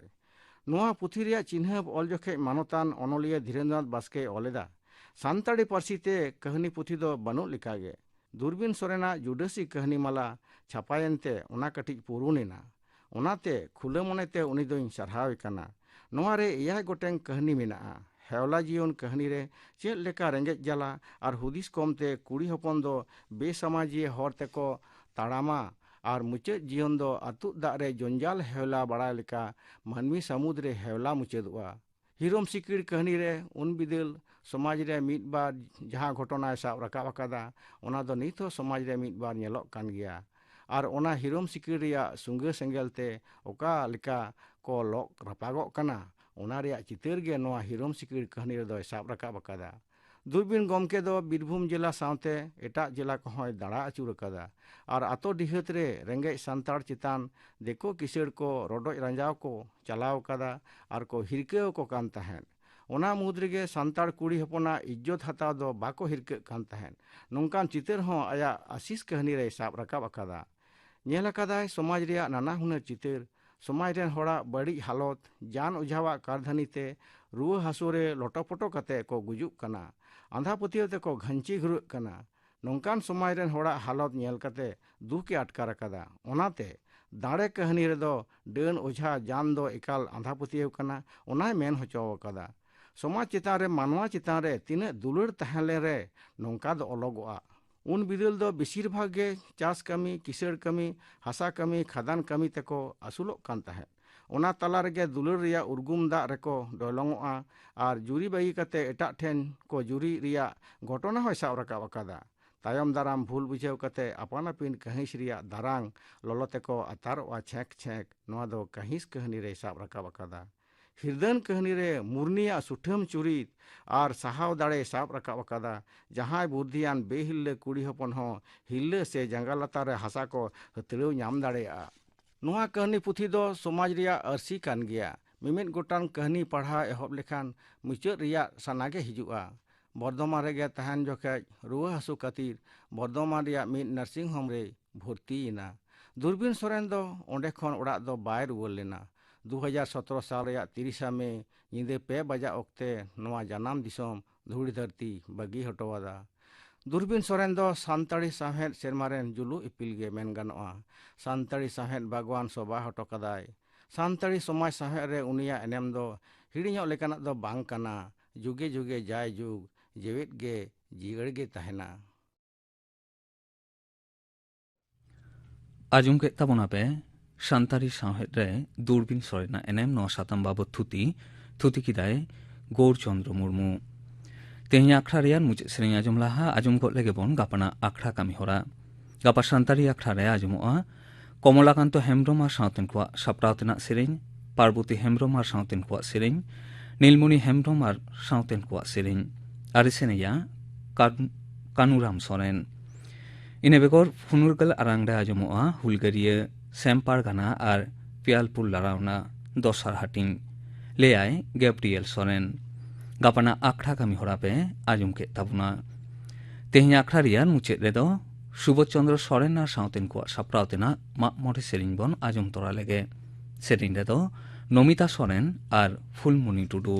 ᱱᱚᱣᱟ ᱯᱩᱛᱷᱤ ᱨᱮᱭᱟᱜ ᱪᱤᱱᱦᱟᱹᱯ ᱚᱞ ᱡᱚᱠᱷᱮᱡ ᱢᱟᱱᱚᱛᱟᱱ ᱚᱱᱚᱞᱤᱭᱟᱹ ᱫᱷᱤᱨᱮᱱᱫᱨᱚᱱᱟᱛᱷ ᱵᱟᱥᱠᱮᱭ ᱚᱞ ᱮᱫᱟ, ᱥᱟᱱᱛᱟᱲᱤ ᱯᱟᱹᱨᱥᱤ ᱛᱮ ᱠᱟᱹᱦᱱᱤ ᱯᱩᱛᱷᱤ ᱫᱚ ᱵᱟᱹᱱᱩᱜ ᱞᱮᱠᱟᱜᱮ᱾ ᱫᱩᱨᱵᱤᱱ ᱥᱚᱨᱮᱱᱟᱜ ᱡᱩᱰᱟᱹᱥᱤ ᱠᱟᱹᱦᱱᱤ ᱢᱟᱞᱟ ᱪᱷᱟᱯᱟᱭᱮᱱ ᱛᱮ ᱚᱱᱟ ᱠᱟᱹᱴᱤᱡ ᱯᱩᱨᱩᱱ ᱮᱱᱟ᱾ ᱚᱱᱟᱛᱮ ᱠᱷᱩᱞᱟᱹ ᱢᱚᱱᱮᱛᱮ ᱩᱱᱤ ᱫᱚᱧ ᱥᱟᱨᱦᱟᱣᱮ ᱠᱟᱱᱟ᱾ ᱱᱚᱣᱟ ᱨᱮ ᱮᱭᱟᱭ ᱜᱚᱴᱮᱱ ᱠᱟᱹᱦᱱᱤ ᱢᱮᱱᱟᱜᱼᱟ᱾ ᱦᱮᱣᱞᱟ ᱡᱤᱭᱚᱱ ᱠᱟᱹᱦᱱᱤ ᱨᱮ ᱪᱮᱫ ᱞᱮᱠᱟ ᱨᱮᱸᱜᱮᱡ ᱡᱟᱞᱟ ᱟᱨ ᱦᱩᱫᱤᱥ ᱠᱚᱢᱛᱮ ᱠᱩᱲᱤ ᱦᱚᱯᱚᱱ ᱫᱚ ᱵᱮᱥᱟᱢᱟᱡᱤᱭᱟᱹ ᱦᱚᱨ ᱛᱮᱠᱚ ᱛᱟᱲᱟᱢᱟ ᱟᱨ ᱢᱩᱪᱟᱹᱫ ᱡᱤᱭᱚᱱ ᱫᱚ ᱟᱹᱛᱩᱜ ᱫᱟᱜ ᱨᱮ ᱡᱚᱧᱡᱟᱞ ᱦᱮᱣᱞᱟ ᱵᱟᱲᱟᱭ ᱞᱮᱠᱟ ᱢᱟᱹᱱᱢᱤ ᱥᱟᱹᱢᱩᱫ ᱨᱮ ᱦᱮᱣᱞᱟ ᱢᱩᱪᱟᱹᱫᱚᱜᱼᱟ᱾ ᱦᱤᱨᱚᱢ ᱥᱤᱠᱤᱲ ᱠᱟᱹᱦᱱᱤ ᱨᱮ ᱩᱱ ᱵᱤᱫᱟᱹᱞ ᱥᱚᱢᱟᱡᱽ ᱨᱮ ᱢᱤᱫ ᱵᱟᱨ ᱡᱟᱦᱟᱸ ᱜᱷᱚᱴᱚᱱᱟᱭ ᱥᱟᱵ ᱨᱟᱠᱟᱵ ᱟᱠᱟᱫᱟ, ᱚᱱᱟ ᱫᱚ ᱱᱤᱛ ᱦᱚᱸ ᱥᱚᱢᱟᱡᱽ ᱨᱮ ᱢᱤᱫ ᱵᱟᱨ ᱧᱮᱞᱚᱜ ᱠᱟᱱ ᱜᱮᱭᱟ᱾ ᱟᱨ ᱚᱱᱟ ᱦᱤᱨᱚᱢ ᱥᱤᱠᱤᱲ ᱨᱮᱭᱟᱜ ᱥᱩᱸᱜᱟᱹ ᱥᱮᱸᱜᱮᱞ ᱛᱮ ᱚᱠᱟ ᱞᱮᱠᱟ ᱠᱚ ᱞᱚᱜ ᱨᱟᱯᱟᱜᱚᱜ ᱠᱟᱱᱟ, ᱚᱱᱟ ᱨᱮᱭᱟᱜ ᱪᱤᱛᱟᱹᱨ ᱜᱮ ᱱᱚᱣᱟ ᱦᱤᱨᱚᱢ ᱥᱤᱠᱤᱲ ᱠᱟᱹᱦᱱᱤ ᱨᱮᱫᱚᱭ ᱥᱟᱵ ᱨᱟᱠᱟᱵ ᱟᱠᱟᱫᱟ᱾ ᱫᱩᱨᱵᱤᱱ ᱜᱚᱢᱠᱮ ᱫᱚ ᱵᱤᱨᱵᱷᱩᱢ ᱡᱮᱞᱟ ᱥᱟᱶᱛᱮ ᱮᱴᱟᱜ ᱡᱮᱞᱟ ᱠᱚᱦᱚᱸᱭ ᱫᱟᱬᱟ ᱟᱹᱪᱩᱨ ᱟᱠᱟᱫᱟ ᱟᱨ ᱟᱛᱳ ᱰᱤᱦᱟᱹᱛ ᱨᱮ ᱨᱮᱸᱜᱮᱡ ᱥᱟᱱᱛᱟᱲ ᱪᱮᱛᱟᱱ ᱫᱤᱠᱩ ᱠᱤᱥᱟᱹᱲ ᱠᱚ ᱨᱚᱰᱚᱡ ᱨᱟᱸᱡᱟᱣ ᱠᱚ ᱪᱟᱞᱟᱣ ᱟᱠᱟᱫᱟ ᱟᱨ ᱠᱚ ᱦᱤᱨᱠᱟᱹ ᱟᱠᱚ ᱠᱟᱱ ᱛᱟᱦᱮᱸᱫ᱾ ᱚᱱᱟ ᱢᱩᱫᱽ ᱨᱮᱜᱮ ᱥᱟᱱᱛᱟᱲ ᱠᱩᱲᱤ ᱦᱚᱯᱚᱱᱟᱜ ᱤᱡᱽᱡᱚᱛ ᱦᱟᱛᱟᱣ ᱫᱚ ᱵᱟᱠᱚ ᱦᱤᱨᱠᱟᱹᱜ ᱠᱟᱱ ᱛᱟᱦᱮᱸᱫ᱾ ᱱᱚᱝᱠᱟᱱ ᱪᱤᱛᱟᱹᱨ ᱦᱚᱸ ᱟᱭᱟᱜ ᱟᱥᱤᱥ ᱠᱟᱹᱦᱱᱤ ᱨᱮᱭ ᱥᱟᱵ ᱨᱟᱠᱟᱵ ᱟᱠᱟᱫᱟ᱾ ᱧᱮᱞ ᱟᱠᱟᱫᱟᱭ ᱥᱚᱢᱟᱡᱽ ᱨᱮᱭᱟᱜ ᱱᱟᱱᱟ ᱦᱩᱱᱟᱹᱨ ᱪᱤᱛᱟᱹᱨ, ᱥᱚᱢᱟᱡᱽ ᱨᱮᱱ ᱦᱚᱲᱟᱜ ᱵᱟᱹᱲᱤᱡ ᱦᱟᱞᱚᱛ, ᱡᱟᱱ ᱚᱡᱷᱟᱣᱟᱜ ᱠᱟᱨᱫᱷᱟᱹᱱᱤ ᱛᱮ ᱨᱩᱣᱟᱹ ᱦᱟᱹᱥᱩ ᱨᱮ ᱞᱚᱴᱚᱯᱚᱴᱚ ᱠᱟᱛᱮ ᱠᱚ ᱜᱩᱡᱩᱜ ᱠᱟᱱᱟ᱾ ᱟᱸᱫᱷᱟ ᱯᱟᱹᱛᱭᱟᱹᱣ ᱛᱮᱠᱚ ᱜᱷᱟᱹᱧᱪᱤ ᱜᱷᱩᱨᱟᱹᱜ ᱠᱟᱱᱟ᱾ ᱱᱚᱝᱠᱟᱱ ᱥᱚᱢᱟᱡᱽ ᱨᱮᱱ ᱦᱚᱲᱟᱜ ᱦᱟᱞᱚᱛ ᱧᱮᱞ ᱠᱟᱛᱮ ᱫᱩᱠ ᱮ ᱟᱴᱠᱟᱨ ᱟᱠᱟᱫᱟ᱾ ᱚᱱᱟᱛᱮ ᱫᱟᱲᱮ ᱠᱟᱹᱦᱱᱤ ᱨᱮᱫᱚ ᱰᱟᱹᱱ ᱚᱡᱷᱟ ᱡᱟᱱ ᱫᱚ ᱮᱠᱟᱞ ᱟᱸᱫᱷᱟ ᱯᱟᱹᱛᱭᱟᱹᱣ ᱠᱟᱱᱟ, ᱚᱱᱟᱭ ᱢᱮᱱ ᱦᱚᱪᱚ ᱟᱠᱟᱫᱟ᱾ ᱥᱚᱢᱟᱡᱽ ᱪᱮᱛᱟᱱ ᱨᱮ ᱢᱟᱱᱣᱟ ᱪᱮᱛᱟᱱ ᱨᱮ ᱛᱤᱱᱟᱹᱜ ᱫᱩᱞᱟᱹᱲ ᱛᱟᱦᱮᱸ ᱞᱮᱱ ᱨᱮ ᱱᱚᱝᱠᱟ ᱫᱚ ᱚᱞᱚᱜᱚᱜᱼᱟ᱾ ᱩᱱ ᱵᱤᱫᱟᱹᱞ ᱫᱚ ᱵᱮᱥᱤᱨ ᱵᱷᱟᱜᱽ ᱜᱮ ᱪᱟᱥ ᱠᱟᱹᱢᱤ, ᱠᱤᱥᱟᱹᱬ ᱠᱟᱹᱢᱤ, ᱦᱟᱥᱟ ᱠᱟᱹᱢᱤ, ᱠᱷᱟᱫᱟᱱ ᱠᱟᱹᱢᱤ ᱛᱮᱠᱚ ᱟᱹᱥᱩᱞᱚᱜ ᱠᱟᱱ ᱛᱟᱦᱮᱸᱫ᱾ ᱚᱱᱟ ᱛᱟᱞᱟ ᱨᱮᱜᱮ ᱫᱩᱞᱟᱹᱲ ᱨᱮᱭᱟᱜ ᱩᱨᱜᱩᱢ ᱫᱟᱜ ᱨᱮᱠᱚ ᱰᱚᱞᱚᱝᱚᱜᱼᱟ ᱟᱨ ᱡᱩᱨᱤ ᱵᱟᱹᱜᱤ ᱠᱟᱛᱮ ᱮᱴᱟᱜ ᱴᱷᱮᱱ ᱠᱚ ᱡᱩᱨᱤ ᱨᱮᱭᱟᱜ ᱜᱷᱚᱴᱚᱱᱟ ᱦᱚᱸᱭ ᱥᱟᱵ ᱨᱟᱠᱟᱵ ᱟᱠᱟᱫᱟ᱾ ᱛᱟᱭᱚᱢ ᱫᱟᱨᱟᱢ ᱵᱷᱩᱞ ᱵᱩᱡᱷᱟᱹᱣ ᱠᱟᱛᱮ ᱟᱯᱟᱱ ᱟᱹᱯᱤᱱ ᱠᱟᱹᱦᱤᱥ ᱨᱮᱭᱟᱜ ᱫᱟᱨᱟᱝ ᱞᱚᱞᱚ ᱛᱮᱠᱚ ᱟᱛᱟᱨᱚᱜᱼᱟ ᱪᱷᱮᱸᱠ ᱪᱷᱮᱸᱠ, ᱱᱚᱣᱟ ᱫᱚ ᱠᱟᱹᱦᱤᱥ ᱠᱟᱹᱦᱱᱤ ᱨᱮᱭ ᱥᱟᱵ ᱨᱟᱠᱟᱵ ᱟᱠᱟᱫᱟ᱾ ᱦᱤᱨᱫᱟᱹᱱ ᱠᱟᱹᱦᱱᱤ ᱨᱮ ᱢᱩᱨᱱᱤᱭᱟᱜ ᱥᱩᱴᱷᱟᱹᱢ ᱪᱩᱨᱤᱛ ᱟᱨ ᱥᱟᱦᱟᱣ ᱫᱟᱲᱮᱭ ᱥᱟᱵ ᱨᱟᱠᱟᱵ ᱟᱠᱟᱫᱟ᱾ ᱡᱟᱦᱟᱸᱭ ᱵᱩᱫᱽᱫᱷᱤᱭᱟᱱ ᱵᱮᱦᱤᱨᱞᱟᱹ ᱠᱩᱲᱤ ᱦᱚᱯᱚᱱ ᱦᱚᱸ ᱦᱤᱨᱞᱟᱹ ᱥᱮ ᱡᱟᱸᱜᱟ ᱞᱟᱛᱟᱨ ᱨᱮ ᱦᱟᱥᱟ ᱠᱚ ᱦᱟᱹᱛᱲᱟᱹᱣ ᱧᱟᱢ ᱫᱟᱲᱮᱭᱟᱜᱼᱟ᱾ ᱱᱚᱣᱟ ᱠᱟᱹᱦᱱᱤ ᱯᱩᱛᱷᱤ ᱫᱚ ᱥᱚᱢᱟᱡᱽ ᱨᱮᱭᱟᱜ ᱟᱹᱨᱥᱤ ᱠᱟᱱ ᱜᱮᱭᱟ᱾ ᱢᱤᱢᱤᱫ ᱜᱚᱴᱟᱝ ᱠᱟᱹᱦᱱᱤ ᱯᱟᱲᱦᱟᱣ ᱮᱦᱚᱵ ᱞᱮᱠᱷᱟᱱ ᱢᱩᱪᱟᱹᱫ ᱨᱮᱭᱟᱜ ᱥᱟᱱᱟ ᱜᱮ ᱦᱤᱡᱩᱜᱼᱟ᱾ ᱵᱚᱨᱫᱷᱚᱢᱟᱱ ᱨᱮᱜᱮ ᱛᱟᱦᱮᱱ ᱡᱚᱠᱷᱮᱡ ᱨᱩᱣᱟᱹ ᱦᱟᱹᱥᱩ ᱠᱷᱟᱹᱛᱤᱨ ᱵᱚᱨᱫᱷᱚᱢᱟᱱ ᱨᱮᱭᱟᱜ ᱢᱤᱫ ᱱᱟᱨᱥᱤᱝ ᱦᱳᱢ ᱨᱮᱭ ᱵᱷᱚᱨᱛᱤᱭᱮᱱᱟ᱾ ᱫᱩᱨᱵᱤᱱ ᱥᱚᱨᱮᱱ ᱫᱚ ᱚᱸᱰᱮ ᱠᱷᱚᱱ ᱚᱲᱟᱜ ᱫᱚ ᱵᱟᱭ ᱨᱩᱣᱟᱹᱲ ᱞᱮᱱᱟ᱾ ᱫᱩ ᱦᱟᱡᱟᱨ ᱥᱚᱛᱨᱚ ᱥᱟᱞ ᱨᱮᱭᱟᱜ ᱛᱤᱨᱤᱥᱟ ᱢᱮ ᱧᱤᱫᱟᱹ ᱯᱮ ᱵᱟᱡᱟᱜ ᱚᱠᱛᱮ ᱱᱚᱣᱟ ᱡᱟᱱᱟᱢ ᱫᱤᱥᱚᱢ ᱫᱷᱩᱲᱤ ᱫᱷᱟᱹᱨᱛᱤ ᱵᱟᱹᱜᱤ ᱦᱚᱴᱚᱣᱟᱫᱟ᱾ ᱫᱩᱨᱵᱤᱱ ᱥᱚᱨᱮᱱ ᱫᱚ ᱥᱟᱱᱛᱟᱲᱤ ᱥᱟᱶᱦᱮᱫ ᱥᱮᱨᱢᱟ ᱨᱮᱱ ᱡᱩᱞᱩ ᱤᱯᱤᱞ ᱜᱮ ᱢᱮᱱ ᱜᱟᱱᱚᱜᱼᱟ᱾ ᱥᱟᱱᱛᱟᱲᱤ ᱥᱟᱶᱦᱮᱫ ᱵᱟᱜᱽᱣᱟᱱ ᱥᱚᱵᱷᱟ ᱦᱚᱴᱚ ᱠᱟᱫᱟᱭ᱾ ᱥᱟᱱᱛᱟᱲᱤ ᱥᱚᱢᱟᱡᱽ ᱥᱟᱶᱦᱮᱫ ᱨᱮ ᱩᱱᱤᱭᱟᱜ ᱮᱱᱮᱢ ᱫᱚ ᱦᱤᱲᱤᱧᱚᱜ ᱞᱮᱠᱟᱱᱟᱜ ᱫᱚ ᱵᱟᱝ ᱠᱟᱱᱟ᱾ ᱡᱩᱜᱮ ᱡᱩᱜᱮ ᱡᱟᱭ ᱡᱩᱜᱽ ᱡᱮᱣᱮᱫ ᱜᱮ ᱡᱤᱭᱟᱹᱲ ᱜᱮ ᱛᱟᱦᱮᱱᱟ᱾ ᱟᱸᱡᱚᱢ ᱠᱮᱫ ᱛᱟᱵᱚᱱᱟ ᱯᱮ ᱥᱟᱱᱛᱟᱲᱤ ᱥᱟᱶᱦᱮᱫ ᱨᱮ ᱫᱩᱨᱵᱤᱱ ᱥᱚᱨᱮᱱᱟᱜ ᱮᱱᱮᱢ᱾ ᱱᱚᱣᱟ ᱥᱟᱛᱟᱢ ᱵᱟᱵᱚᱛ ᱛᱷᱩᱛᱤ, ᱛᱷᱩᱛᱤ ᱠᱮᱫᱟᱭ ᱜᱳᱨ ᱪᱚᱱᱫᱨᱚ ᱢᱩᱨᱢᱩ᱾ ᱛᱮᱦᱮᱧ ᱟᱠᱷᱲᱟ ᱨᱮᱭᱟᱜ ᱢᱩᱪᱟᱹᱫ ᱥᱮᱨᱮᱧ ᱟᱸᱡᱚᱢ ᱞᱟᱦᱟ ᱟᱸᱡᱚᱢ ᱜᱚᱫ ᱞᱮᱜᱮ ᱵᱚᱱ ᱜᱟᱯᱟᱱᱟᱜ ᱟᱠᱷᱲᱟ ᱠᱟᱹᱢᱤ ᱦᱚᱨᱟ᱾ ᱜᱟᱯᱟ ᱥᱟᱱᱛᱟᱲᱤ ᱟᱠᱷᱲᱟ ᱨᱮ ᱟᱸᱡᱚᱢᱚᱜᱼᱟ ᱠᱚᱢᱚᱞᱟᱠᱟᱱᱛᱚ ᱦᱮᱢᱵᱽᱨᱚᱢ ᱟᱨ ᱥᱟᱶᱛᱮᱱ ᱠᱚᱣᱟᱜ ᱥᱟᱯᱲᱟᱣ ᱛᱮᱱᱟᱜ ᱥᱮᱨᱮᱧ, ᱯᱟᱨᱵᱚᱛᱤ ᱦᱮᱢᱵᱽᱨᱚᱢ ᱟᱨ ᱥᱟᱶᱛᱮᱱ ᱠᱚᱣᱟᱜ ᱥᱮᱨᱮᱧ, ᱱᱤᱞᱢᱩᱱᱤ ᱦᱮᱢᱵᱽᱨᱚᱢ ᱟᱨ ᱥᱟᱶᱛᱮᱱ ᱠᱚᱣᱟᱜ ᱥᱮᱨᱮᱧ, ᱟᱨ ᱥᱮᱨᱮᱧᱟ ᱠᱟᱱ-, ᱠᱟᱱᱩᱨᱟᱢ ᱥᱚᱨᱮᱱ᱾ ᱤᱱᱟᱹ ᱵᱮᱜᱚᱨ ᱯᱷᱩᱱᱩᱨᱜᱟᱹᱞ ᱟᱨᱟᱝ ᱨᱮ ᱟᱸᱡᱚᱢᱚᱜᱼᱟ ᱦᱩᱞᱜᱟᱹᱨᱤᱭᱟᱹ ᱥᱮᱢ ᱯᱟᱨᱜᱟᱱᱟ ᱟᱨ ᱯᱤᱭᱟᱞᱯᱩᱨ ᱞᱟᱲᱟᱣᱱᱟ ᱫᱚᱥᱟᱨ ᱦᱟᱹᱴᱤᱧ᱾ ᱞᱟᱹᱭᱟᱭ ᱜᱮᱵᱨᱤᱭᱮᱞ ᱥᱚᱨᱮᱱ᱾ ᱜᱟᱯᱟᱱᱟᱜ ᱟᱠᱷᱲᱟ ᱠᱟᱹᱢᱤ ᱦᱚᱨᱟ ᱯᱮ ᱟᱸᱡᱚᱢ ᱠᱮᱫ ᱛᱟᱵᱚᱱᱟ᱾ ᱛᱮᱦᱮᱧ ᱟᱠᱷᱲᱟ ᱨᱮᱭᱟᱜ ᱢᱩᱪᱟᱹᱫ ᱨᱮᱫᱚ ᱥᱩᱵᱳᱫᱷ ᱪᱚᱸᱫᱽᱨᱚ ᱥᱚᱨᱮᱱ ᱟᱨ ᱥᱟᱶᱛᱮᱱ ᱠᱚᱣᱟᱜ ᱥᱟᱯᱲᱟᱣ ᱛᱮᱱᱟᱜ ᱢᱟᱜ ᱢᱚᱬᱮ ᱥᱮᱨᱮᱧ ᱵᱚᱱ ᱟᱸᱡᱚᱢ ᱛᱚᱨᱟ ᱞᱮᱜᱮ᱾ ᱥᱮᱨᱮᱧ ᱨᱮᱫᱚ ᱱᱚᱢᱤᱛᱟ ᱥᱚᱨᱮᱱ ᱟᱨ ᱯᱷᱩᱞᱢᱩᱱᱤ ᱴᱩᱰᱩ᱾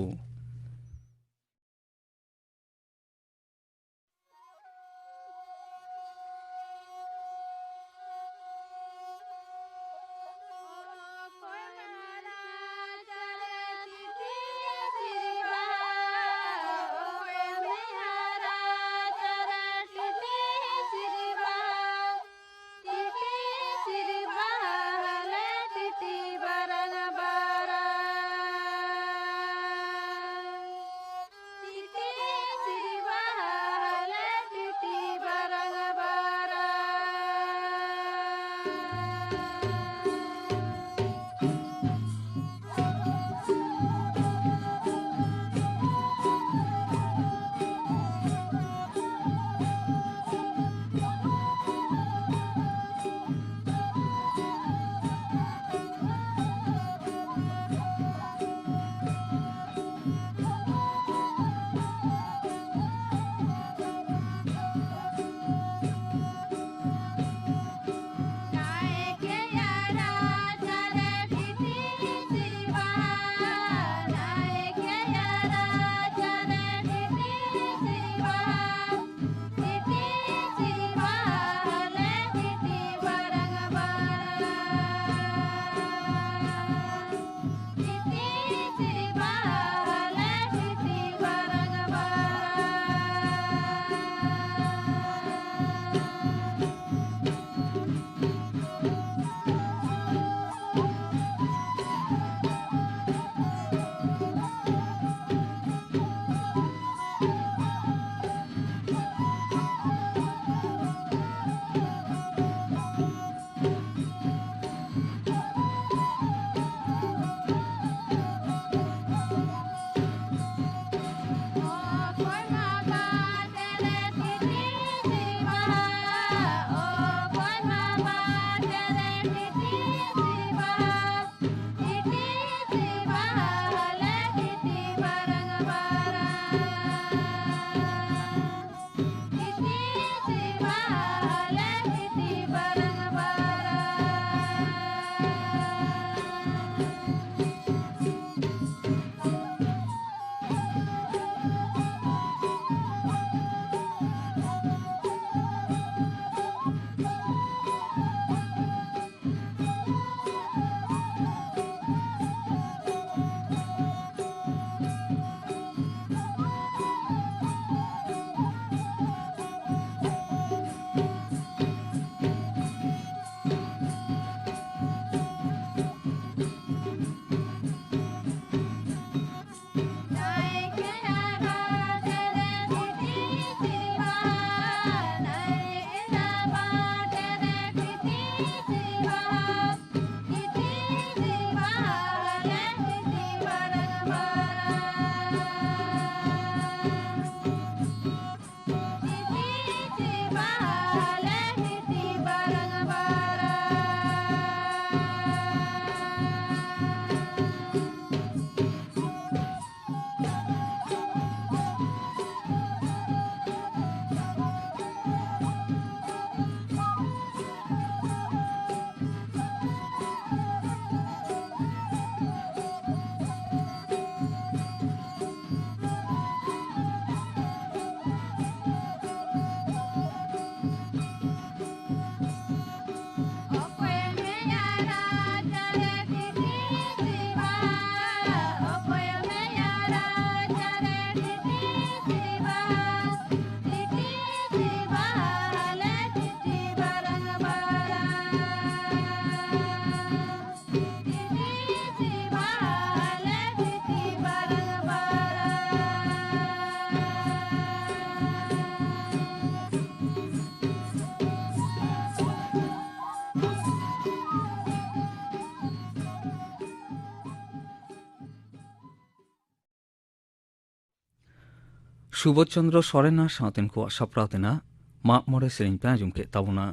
ᱥᱩᱵᱳᱫᱷ ᱪᱚᱱᱫᱨᱚ ᱥᱚᱨᱮᱱ ᱟᱨ ᱥᱟᱶᱛᱮᱱ ᱠᱚᱣᱟᱜ ᱥᱟᱯᱲᱟᱣ ᱛᱮᱱᱟᱜ ᱢᱟᱜ ᱢᱚᱬᱮ ᱥᱮᱨᱮᱧ ᱯᱮ ᱟᱸᱡᱚᱢ ᱠᱮᱫ ᱛᱟᱵᱚᱱᱟ᱾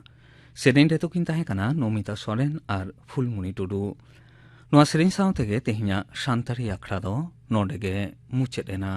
ᱥᱮᱨᱮᱧ ᱨᱮᱫᱚ ᱠᱤᱱ ᱛᱟᱦᱮᱸ ᱠᱟᱱᱟ ᱱᱚᱢᱤᱛᱟ ᱥᱚᱨᱮᱱ ᱟᱨ ᱯᱷᱩᱞᱢᱩᱱᱤ ᱴᱩᱰᱩ᱾ ᱱᱚᱣᱟ ᱥᱮᱨᱮᱧ ᱥᱟᱶ ᱛᱮᱜᱮ ᱛᱮᱦᱮᱧᱟᱜ ᱥᱟᱱᱛᱟᱲᱤ ᱟᱠᱷᱲᱟ ᱫᱚ ᱱᱚᱰᱮ ᱜᱮ ᱢᱩᱪᱟᱹᱫ ᱮᱱᱟ᱾